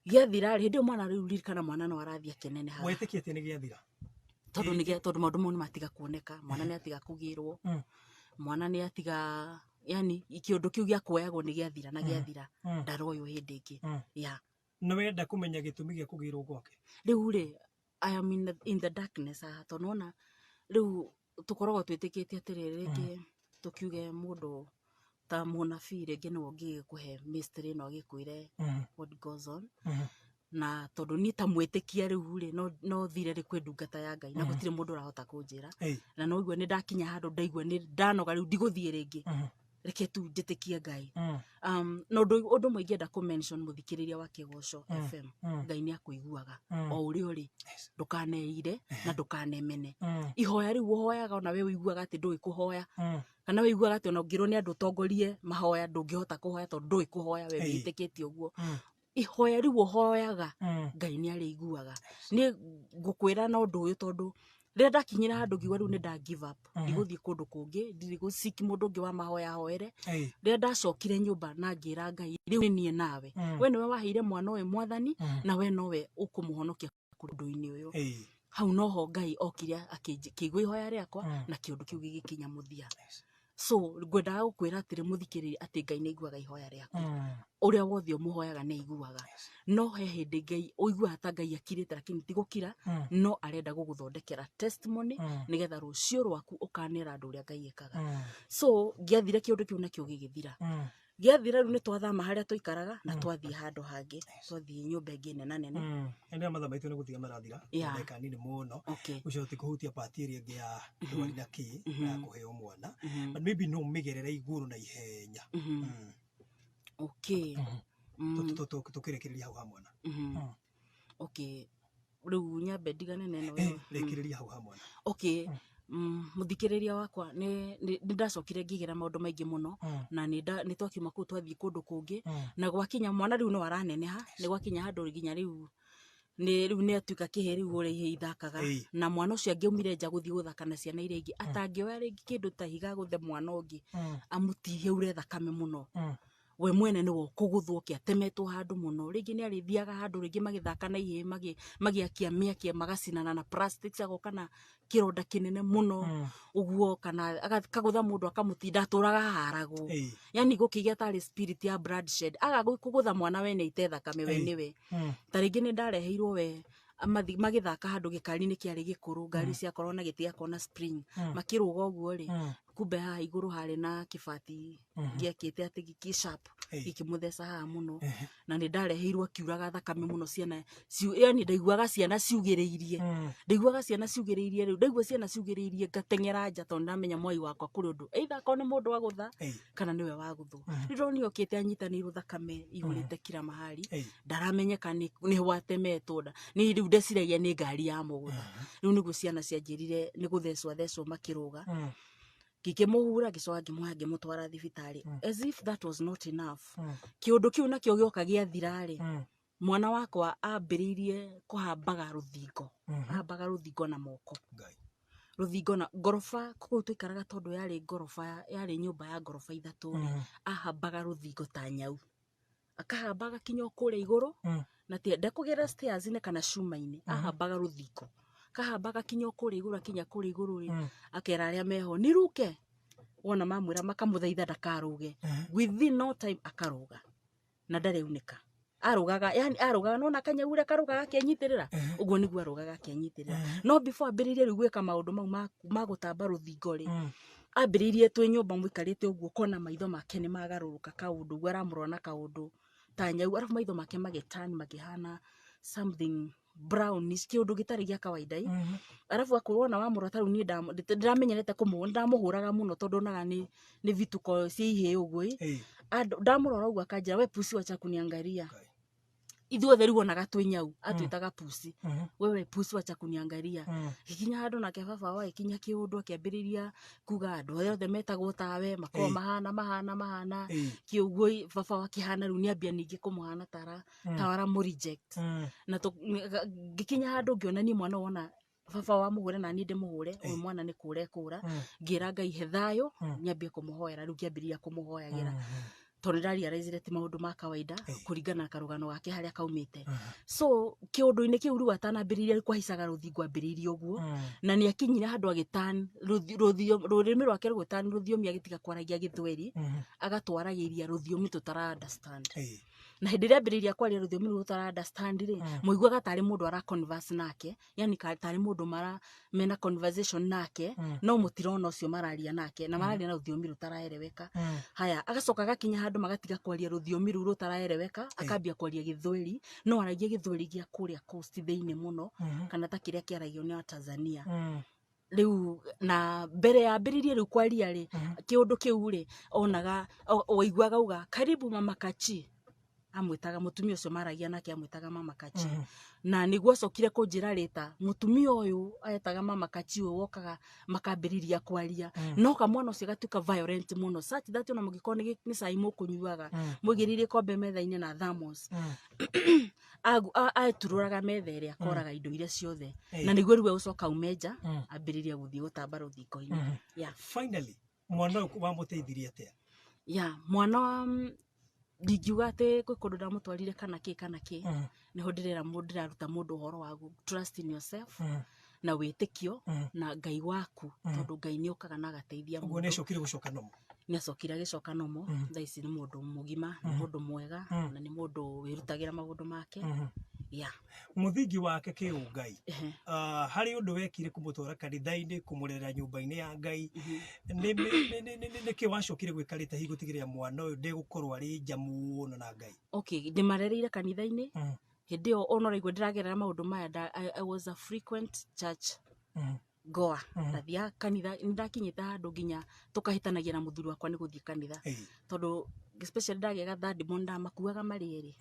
Gĩathira rĩ, hĩndĩ ĩyo mwana rĩu ririkana mwana no arathiĩ akĩnenehaga. Wetĩkĩtie nĩ gĩathira? Tondũ nĩ tondũ maũndũ mau nĩ matiga kuoneka, mwana nĩ atiga kũgĩrwo, mwana nĩ atiga, yani kĩũndũ kĩu gĩa kuoyagwo nĩ gĩathira, na gĩathira ndaroywo hĩndĩ ĩngĩ ya. Nĩ wenda kũmenya gĩtũmi gĩa kũgĩrwo gwake? Rĩu rĩ, I am in the darkness haha, tondũ nĩwona rĩu tũkoragwo twĩtĩkĩtie atĩrĩrĩ, rĩngĩ tũkiuge mũndũ ta mũnabii rĩngĩ nĩwe ũngĩgĩkũhe mystery ĩno agĩkwĩre what goes on, na tondũ niĩ ta mwĩtĩkia rĩu rĩ, no thire rĩ kwĩ ndungata ya Ngai na gũtirĩ mũndũ ũrahota kũnjĩra, na no igue nĩ ndakinya handũ ndaigua nĩ ndanoga, rĩu ndigũthiĩ rĩngĩ, reke tu njĩtĩkie Ngai. Na ũndũ ũmwe ingĩenda kũ mention mũthikĩrĩria wa Kĩgoco FM, Ngai nĩ akũiguaga o ũrĩa ũrĩ, ndũkaneire na ndũkanemene. Ihoya rĩu ũhoyaga, ona we ũiguaga atĩ ndũĩ kũhoya, kana ũiguaga atĩ ona ũngĩrwo nĩ andũ ũtongorie mahoya ndũngĩhota kũhoya tondũ ndũĩ kũhoya, we wĩtĩkĩtie ũguo, ihoya rĩu ũhoyaga Ngai nĩ arĩiguaga. Niĩ ngũkwĩra na ũndũ ũyũ tondũ Rĩrĩa ndakinyire handũ ngiuga rĩu nĩ nda give up, ndigũthiĩ kũndũ kũngĩ, ndirĩ gũciki mũndũ ũngĩ wa mahoya hoere. Rĩrĩa ndacokire nyũmba na ngĩra Ngai, rĩu nĩ niĩ nawe, we nĩwe waheire mwana ũyũ Mwathani, na we nowe ũkũmũhonokia ũndũ-inĩ ũyũ. Hau noho Ngai okire akĩigua ihoya rĩakwa, na kĩũndũ kĩu gĩgĩkinya mũthia. So ngwendaga gũkwĩra atĩrĩ, mũthikĩrĩria, atĩ Ngai nĩ aiguaga ihoya rĩaku. Ũrĩa wothe ũmũhoyaga nĩ aiguaga, no he hĩndĩ Ngai ũiguaga ta Ngai akirĩte, lakini ti gũkira, no arenda gũgũthondekera testimony, nĩgetha rũciũ rwaku ũkanera andũ ũrĩa Ngai ekaga. So ngĩathire kĩũndũ kĩu nakĩo gĩgĩthira. Gĩathira, rĩu nĩ twathama harĩa tũikaraga na twathiĩ handũ hangĩ, twathiĩ nyũmba ĩngĩ nena nene. Ĩndĩ mathaa maitũ nĩ gũthira marathira. Ndagĩka nini mũno. Ũcio tũkũhutia part ĩrĩa ĩngĩ ya ndwari na kĩ na kũheo mwana. But maybe no mĩgerere igũrũ na ihenya. Tũkĩrĩkĩrĩria hau ha mwana. Okay, rĩu nyambe ndigane na ĩno. Rĩkĩrĩria hau ha mwana. Okay, mũthikĩrĩria wakwa, nĩ ndacokire ngĩgera maũndũ maingĩ mũno, na nĩ twakiuma kũu twathiĩ kũndũ kũngĩ, na gwakinya mwana rĩu no araneneha, nĩ gwakinya handũ nginya rĩu nĩ rĩu nĩ atuĩka kĩhĩ rĩu ũrĩa ihĩ ithakaga. Na mwana ũcio angĩaumire nja gũthiĩ gũthaka na ciana iria ingĩ, atangĩoya rĩngĩ kĩndũ ta ihiga gũthe mwana ũngĩ, amũtihie ure thakame mũno, we mwene nĩwe ũkũgũthwo kĩatemetwo handũ mũno. Rĩngĩ nĩ arĩthiaga handũ rĩngĩ magĩthaka na ihĩ, magĩakia mĩaki, magacinana na plastics, agoka na kĩronda kĩnene mũno ũguo, kana akagũtha mũndũ akamũtinda, atũraga haharagwo. Yani gũkĩgĩa tarĩ spirit ya bloodshed, aga kũgũtha mwana wene ite thakame we nĩwe. Ta rĩngĩ nĩ ndareheirwo we magĩthaka handũ gĩkari-inĩ kĩarĩ gĩkũrũ, ngari ciakorwo na gĩtĩ gĩakorwo na spring, makĩrũga ũguo rĩ, kumbe haha igũrũ harĩ na kĩbati gĩakĩte atĩ gĩkĩ sharp, gĩkĩmũtheca haha mũno, na nĩ ndareheirwo akiuraga thakame mũno. Ciana yani ndaiguaga ciana ciugĩrĩirie, ndaiguaga ciana ciugĩrĩirie. Rĩu ndaigua ciana ciugĩrĩirie, ngateng'era nja, tondũ ndamenya mwai wakwa kũrĩ ũndũ, either akorwo nĩ mũndũ agũtha kana nĩwe wagũthwo. Rĩu ndonire okĩte anyitanĩirwo, thakame ihũrĩte kila mahali, ndaramenyeka nĩ watemetwo nda nĩ rĩu ndeciragia nĩ ngari ya mũgũtha. Rĩu nĩguo ciana cianjĩrire nĩ gũthecwo athecwo makĩrũga, ngĩkĩmũhura, ngĩcoka ngĩmuoya ngĩmũtwara thibitarĩ. As if that was not enough, kĩũndũ kĩu nakĩo gĩoka gĩathira rĩ, mwana wakwa ambĩrĩirie kũhambaga rũthingo, ahambaga rũthingo na moko. Ngai. Rũthingo na ngoroba kũu tũikaraga, tondũ yarĩ ngoroba, yarĩ nyũmba ya ngoroba ithatũ rĩ, ahambaga rũthingo ta nyau, akahamba agakinya o kũrĩa igũrũ, na ti ndekũgerera stairs-inĩ kana cuma-inĩ, ahambaga rũthingo, akahamba agakinya o kũrĩa igũrũ. Akinya kũrĩa igũrũ rĩ, akera arĩa meho niruke. Wona mamwĩra makamũthaitha ndakarũge, within no time akarũga na ndarĩ aunĩka. Arũgaga, yani arũgaga nona kanyau ũrĩa karũgaga akĩnyitĩrĩra, ũguo nĩguo arũgaga akĩnyitĩrĩra. No before ambĩrĩrie rĩu gwĩka maũndũ mau ma gũtamba rũthingo rĩ, ambĩrĩirie twĩ nyũmba mũikarĩte ũguo, ũkona maitho make nĩ magarũrũka kaũndũ ũguo, aramũrora na kaũndũ ta nyau, arabu maitho make magĩturn makĩhana something brownish, kĩũndũ gĩtarĩ gĩa kawaida ĩ. Arabu akorwo wona wamũrora ta rĩu niĩ ndĩramenyerete kũmũ ndamũhũraga mũno, tondũ onaga nĩ vituko cia ihĩĩ ũguo ĩ. Ndamũrora ũguo akanjĩra, "We pusi, wacha kuniangalia." Ngai. Ithuothe rĩu onaga twĩ nyau, atwĩtaga pusi. "Wewe pusi, wacha kuniangalia." Gĩkinya handũ nake baba wao agĩkinya kĩũndũ, akĩambĩrĩria kuga andũ arĩa othe metagwo tawe makoragwo mahana mahana mahana kĩũguo ĩ, baba wao akĩhana rĩu nĩambia ningĩ kũmũhana tara tara mũ reject. Na ngĩkinya handũ ngĩona niĩ mwana wona baba wa mũhũre na niĩ ndĩmũhũre, ũyũ mwana nĩ kũra ekũra. Ngĩra Ngai he thayũ, nyambie kũmũhoera. Rĩu ngĩambĩrĩria kũmũhoyagĩra, tondũ nĩndarealizire ti maũndũ ma kawaida, kũringana na karũgano gake harĩa kaumĩte. So kĩũndũ-inĩ kĩu rĩu atanambĩrĩria kũhaicaga rũthingo, ambĩrĩirie ũguo, na nĩ akinyire handũ agĩturn rũrĩmĩ rwake rũgĩturn rũthiomi, agĩtiga kwaragia Gĩthweri, agatwaragĩria rũthiomi tũtara understand. Na hĩndĩ ĩrĩa ambĩrĩirie kwaria rũthiomi rũu tũtara understand rĩ, mũiguaga tarĩ mũndũ ara converse nake, yani tarĩ mũndũ mara mena conversation nake, no mũtirona ũcio mararia nake, na mararia na rũthiomi rũtaraereweka. Haya, agacoka agakinya handũ magatiga kwaria rũthiomi rũu rũtaraereweka, akambia kwaria Gĩthweri, no aragia Gĩthweri gĩa kũrĩa coast thĩinĩ mũno, kana ta kĩrĩa kĩaragio nĩ Tanzania. Rĩu na mbere yambĩrĩirie rĩu kwaria rĩ, kĩũndũ kĩu rĩ, onaga waiguaga uga, "Karibu mama Kachi." Amwĩtaga mũtumia ũcio maragia nake, amwĩtaga Mama Kachi. Na nĩguo acokire kũnjĩra rĩta mũtumia ũyũ etaga Mama Kachi ũyũ wokaga makambĩrĩria kwaria. No kamwana ũcio gatuĩka violent mũno, such that ona mũngĩkorwo nĩ cai mũkũnyuaga, mũigĩrĩire ikombe metha-inĩ na thermos, aturũraga metha ĩrĩa, akoraga indo iria ciothe. Na nĩguo rĩu egũcoka aume nja, ambĩrĩrie gũthiĩ gũtamba rũthingo-inĩ. Yeah. Finally, mwana ũyũ wamũteithirie atĩa? Ya mwana, ndingiuga atĩ gwĩ kũndũ ndamũtwarire kana kĩ kana kĩ. Nĩho ndĩrera mũndũ, ndĩraruta mũndũ ũhoro wa trust in yourself na wĩtĩkio na Ngai waku, tondũ Ngai nĩ okaga na agateithia Ũguo nĩ mũndũ. Acokire gũcoka nomo? Nĩ acokire agĩcoka nomo. Thaa ici nĩ mũndũ mũgima, nĩ mũndũ mwega, na nĩ mũndũ wĩrutagĩra maũndũ make. Yeah. Mũthingi wake kĩũngai, harĩ ũndũ wekire kũmũtwara kanitha-inĩ, kũmũrera nyũmba-inĩ ya Ngai? Nĩ kĩ wacokire gwĩka rĩta hihi gũtigĩrĩra mwana ũyũ ndegũkorwo arĩ nja mũno na Ngai? Okay, ndĩmarereire kanitha-inĩ. Hĩndĩ ĩyo ona ũraigua ndĩragerera maũndũ maya, I was a frequent church goer. Ndathiaga kanitha, nĩ ndakinyĩte handũ nginya tũkahĩtanagia na mũthuri wakwa nĩ gũthiĩ kanitha, tondũ especially ndagĩa ga third born, ndamakuaga marĩ erĩ,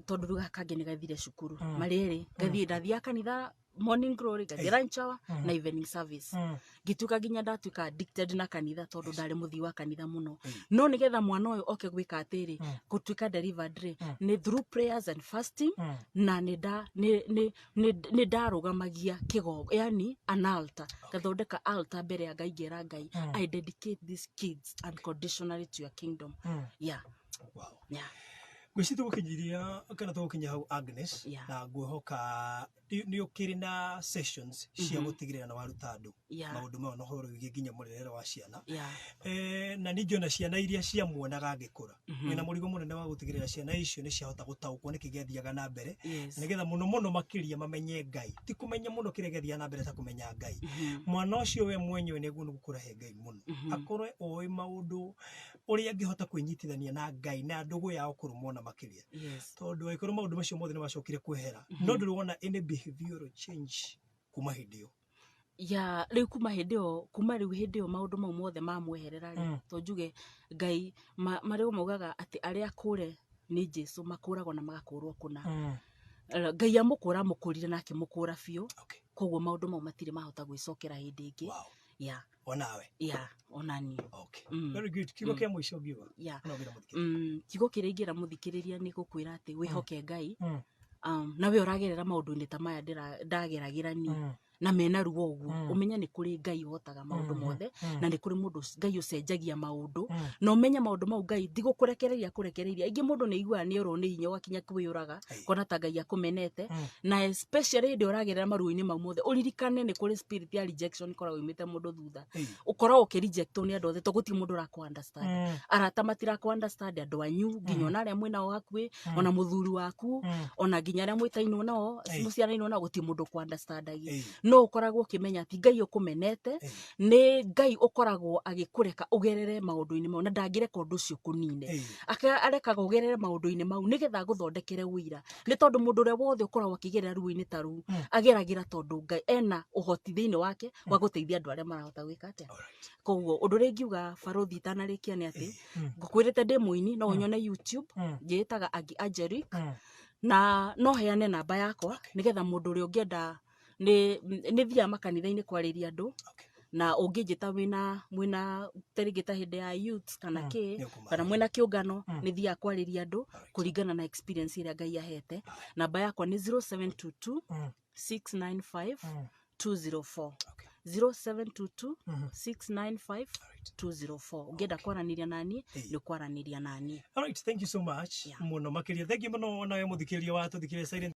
tondũ rĩu gaka kangĩ nĩ gathire cukuru. Marĩ erĩ ngathiĩ, ndathiaga kanitha morning glory, ngathiĩ lunch hour na evening service. Ngĩtuĩka nginya ndatuĩka addicted na kanitha, tondũ ndarĩ mũthii wa kanitha mũno. No nĩgetha mwana ũyũ oke gwĩka atĩrĩ, gũtuĩka delivered rĩ, nĩ through prayers and fasting. Na nĩ nda nĩ nĩ nĩ nĩ ndarũgamagia kĩgongo, yani an altar, ngathondeka altar mbere ya Ngai, ngera Ngai, "I dedicate these kids unconditionally to your kingdom." Yeah. Wow. Yeah. Ngwĩciria tũgũkinyiria kana tũgũkinya hau, Agnes. Yeah. Na ngwĩhoka nĩ ũkĩrĩ na sessions cia gũtigĩrĩra na waruta andũ maũndũ maya na ũhoro wĩgiĩ nginya mũrerere wa ciana. Na ningĩ ona ciana iria ciamuonaga agĩkũra, wĩna mũrigo mũnene wa gũtigĩrĩra ciana icio nĩ ciahota gũtaũkwo nĩkĩ gĩathiaga na mbere, nĩgetha mũno mũno makĩria mamenye Ngai, ti kũmenya mũno kĩrĩa gĩathiaga na mbere ta kũmenya Ngai. Mwana ũcio we mwenyewe nĩguo nĩ gũkũra he Ngai mũno, akorwe oĩ maũndũ ũrĩa angĩhota kwĩnyitithania na Ngai na ndũgũ yao kũrũmona makĩria, tondũ angĩkorwo maũndũ macio mothe nĩ macokire kwehera, no ndũrĩ wona any behavioral change kuma hĩndĩ ĩyo? Ya, rĩu kuma hĩndĩ ĩyo, kuma rĩu hĩndĩ ĩyo maũndũ mau mothe mamweherera rĩ, to njuge Ngai marĩo maugaga atĩ arĩa akũre nĩ Jesu makũragwo na magakũrwo kũna. Ngai amũkũra, amũkũrire na akĩmũkũra biũ. Koguo maũndũ mau matirĩ mahota gwĩcokera hĩndĩ ĩngĩ. Ya. Onawe? Ya, onani. Okay. Very good. Kiugo kĩa mũico ngiuga no ũngĩra mũthikĩrĩria? Kiugo kĩrĩa ingĩra mũthikĩrĩria nĩ gũkwĩra atĩ wĩhoke Ngai. Na we ũragerera maũndũ-inĩ ta maya ndageragĩra niĩ na mena ruo ũguo, ũmenye nĩ kũrĩ Ngai ũhotaga maũndũ mothe, na nĩ kũrĩ mũndũ Ngai ũcenjagia maũndũ. Na ũmenye maũndũ mau Ngai ti gũkũrekereria kũrekereiria. Aingĩ mũndũ nĩ aiguaga nĩ orwo nĩ hinya, ũgakinya kwĩyũraga, kona ta Ngai akũmenete. Na especially hĩndĩ ĩrĩa ũragerera maruo-inĩ mau mothe, ũririkane nĩ kũrĩ spirit ya rejection ĩkoragwo yumĩte mũndũ thutha. Ũkoragwo ũkĩrejectwo nĩ andũ othe, tondũ gũtirĩ mũndũ ũrakũ understand. Arata matirakũ understand, andũ anyu, nginya ona arĩa mwĩnao hakuhĩ, ona mũthuri waku, ona nginya arĩa mwĩtainwo nao, mũciaranĩirwo nao, gũtirĩ mũndũ ũkũ understandagia. No ũkoragwo ũkĩmenya ti Ngai ũkũmenete, nĩ Ngai ũkoragwo agĩkũreka ũgerere maũndũ-inĩ mau, na ndangĩreka ũndũ ũcio kũnine. Arekaga ũgerere maũndũ-inĩ mau nĩgetha agũthondekere ũira, nĩ tondũ mũndũ ũrĩa wothe ũkoragwo akĩgerera ruo-inĩ ta rũu, ageragĩra tondũ Ngai ena ũhoti thĩinĩ wake wa gũteithia andũ arĩa marahota gwĩka atĩa. Koguo ũndũ ũrĩa ingiuga, barũthi, itanarĩkia, nĩ atĩ ngũkwĩrĩte ndĩ mũini, no ũnyone YouTube, njĩĩtaga Agi Angelic. Na no heane namba yakwa nĩgetha mũndũ ũrĩa ũngĩenda, nĩ thiaga makanitha-inĩ kwarĩria andũ. Na ũngĩnjĩta wĩna mwĩna tarĩngĩ ta hĩndĩ ya youth kana kĩ, nĩ ũkũmahe. Kana mwĩna kĩũngano, nĩ thiaga kwarĩria andũ kũringana na experience ĩrĩa Ngai ahete. Namba yakwa nĩ 0722 695 204. 0722 695 204. Ũngĩenda kwaranĩria naniĩ, nĩ ũkwaranĩria naniĩ. All right, thank you so much. Yeah. Mũno makĩria. Thank you mũno nawe mũthikĩrĩria wa tũthikĩrĩria Silent.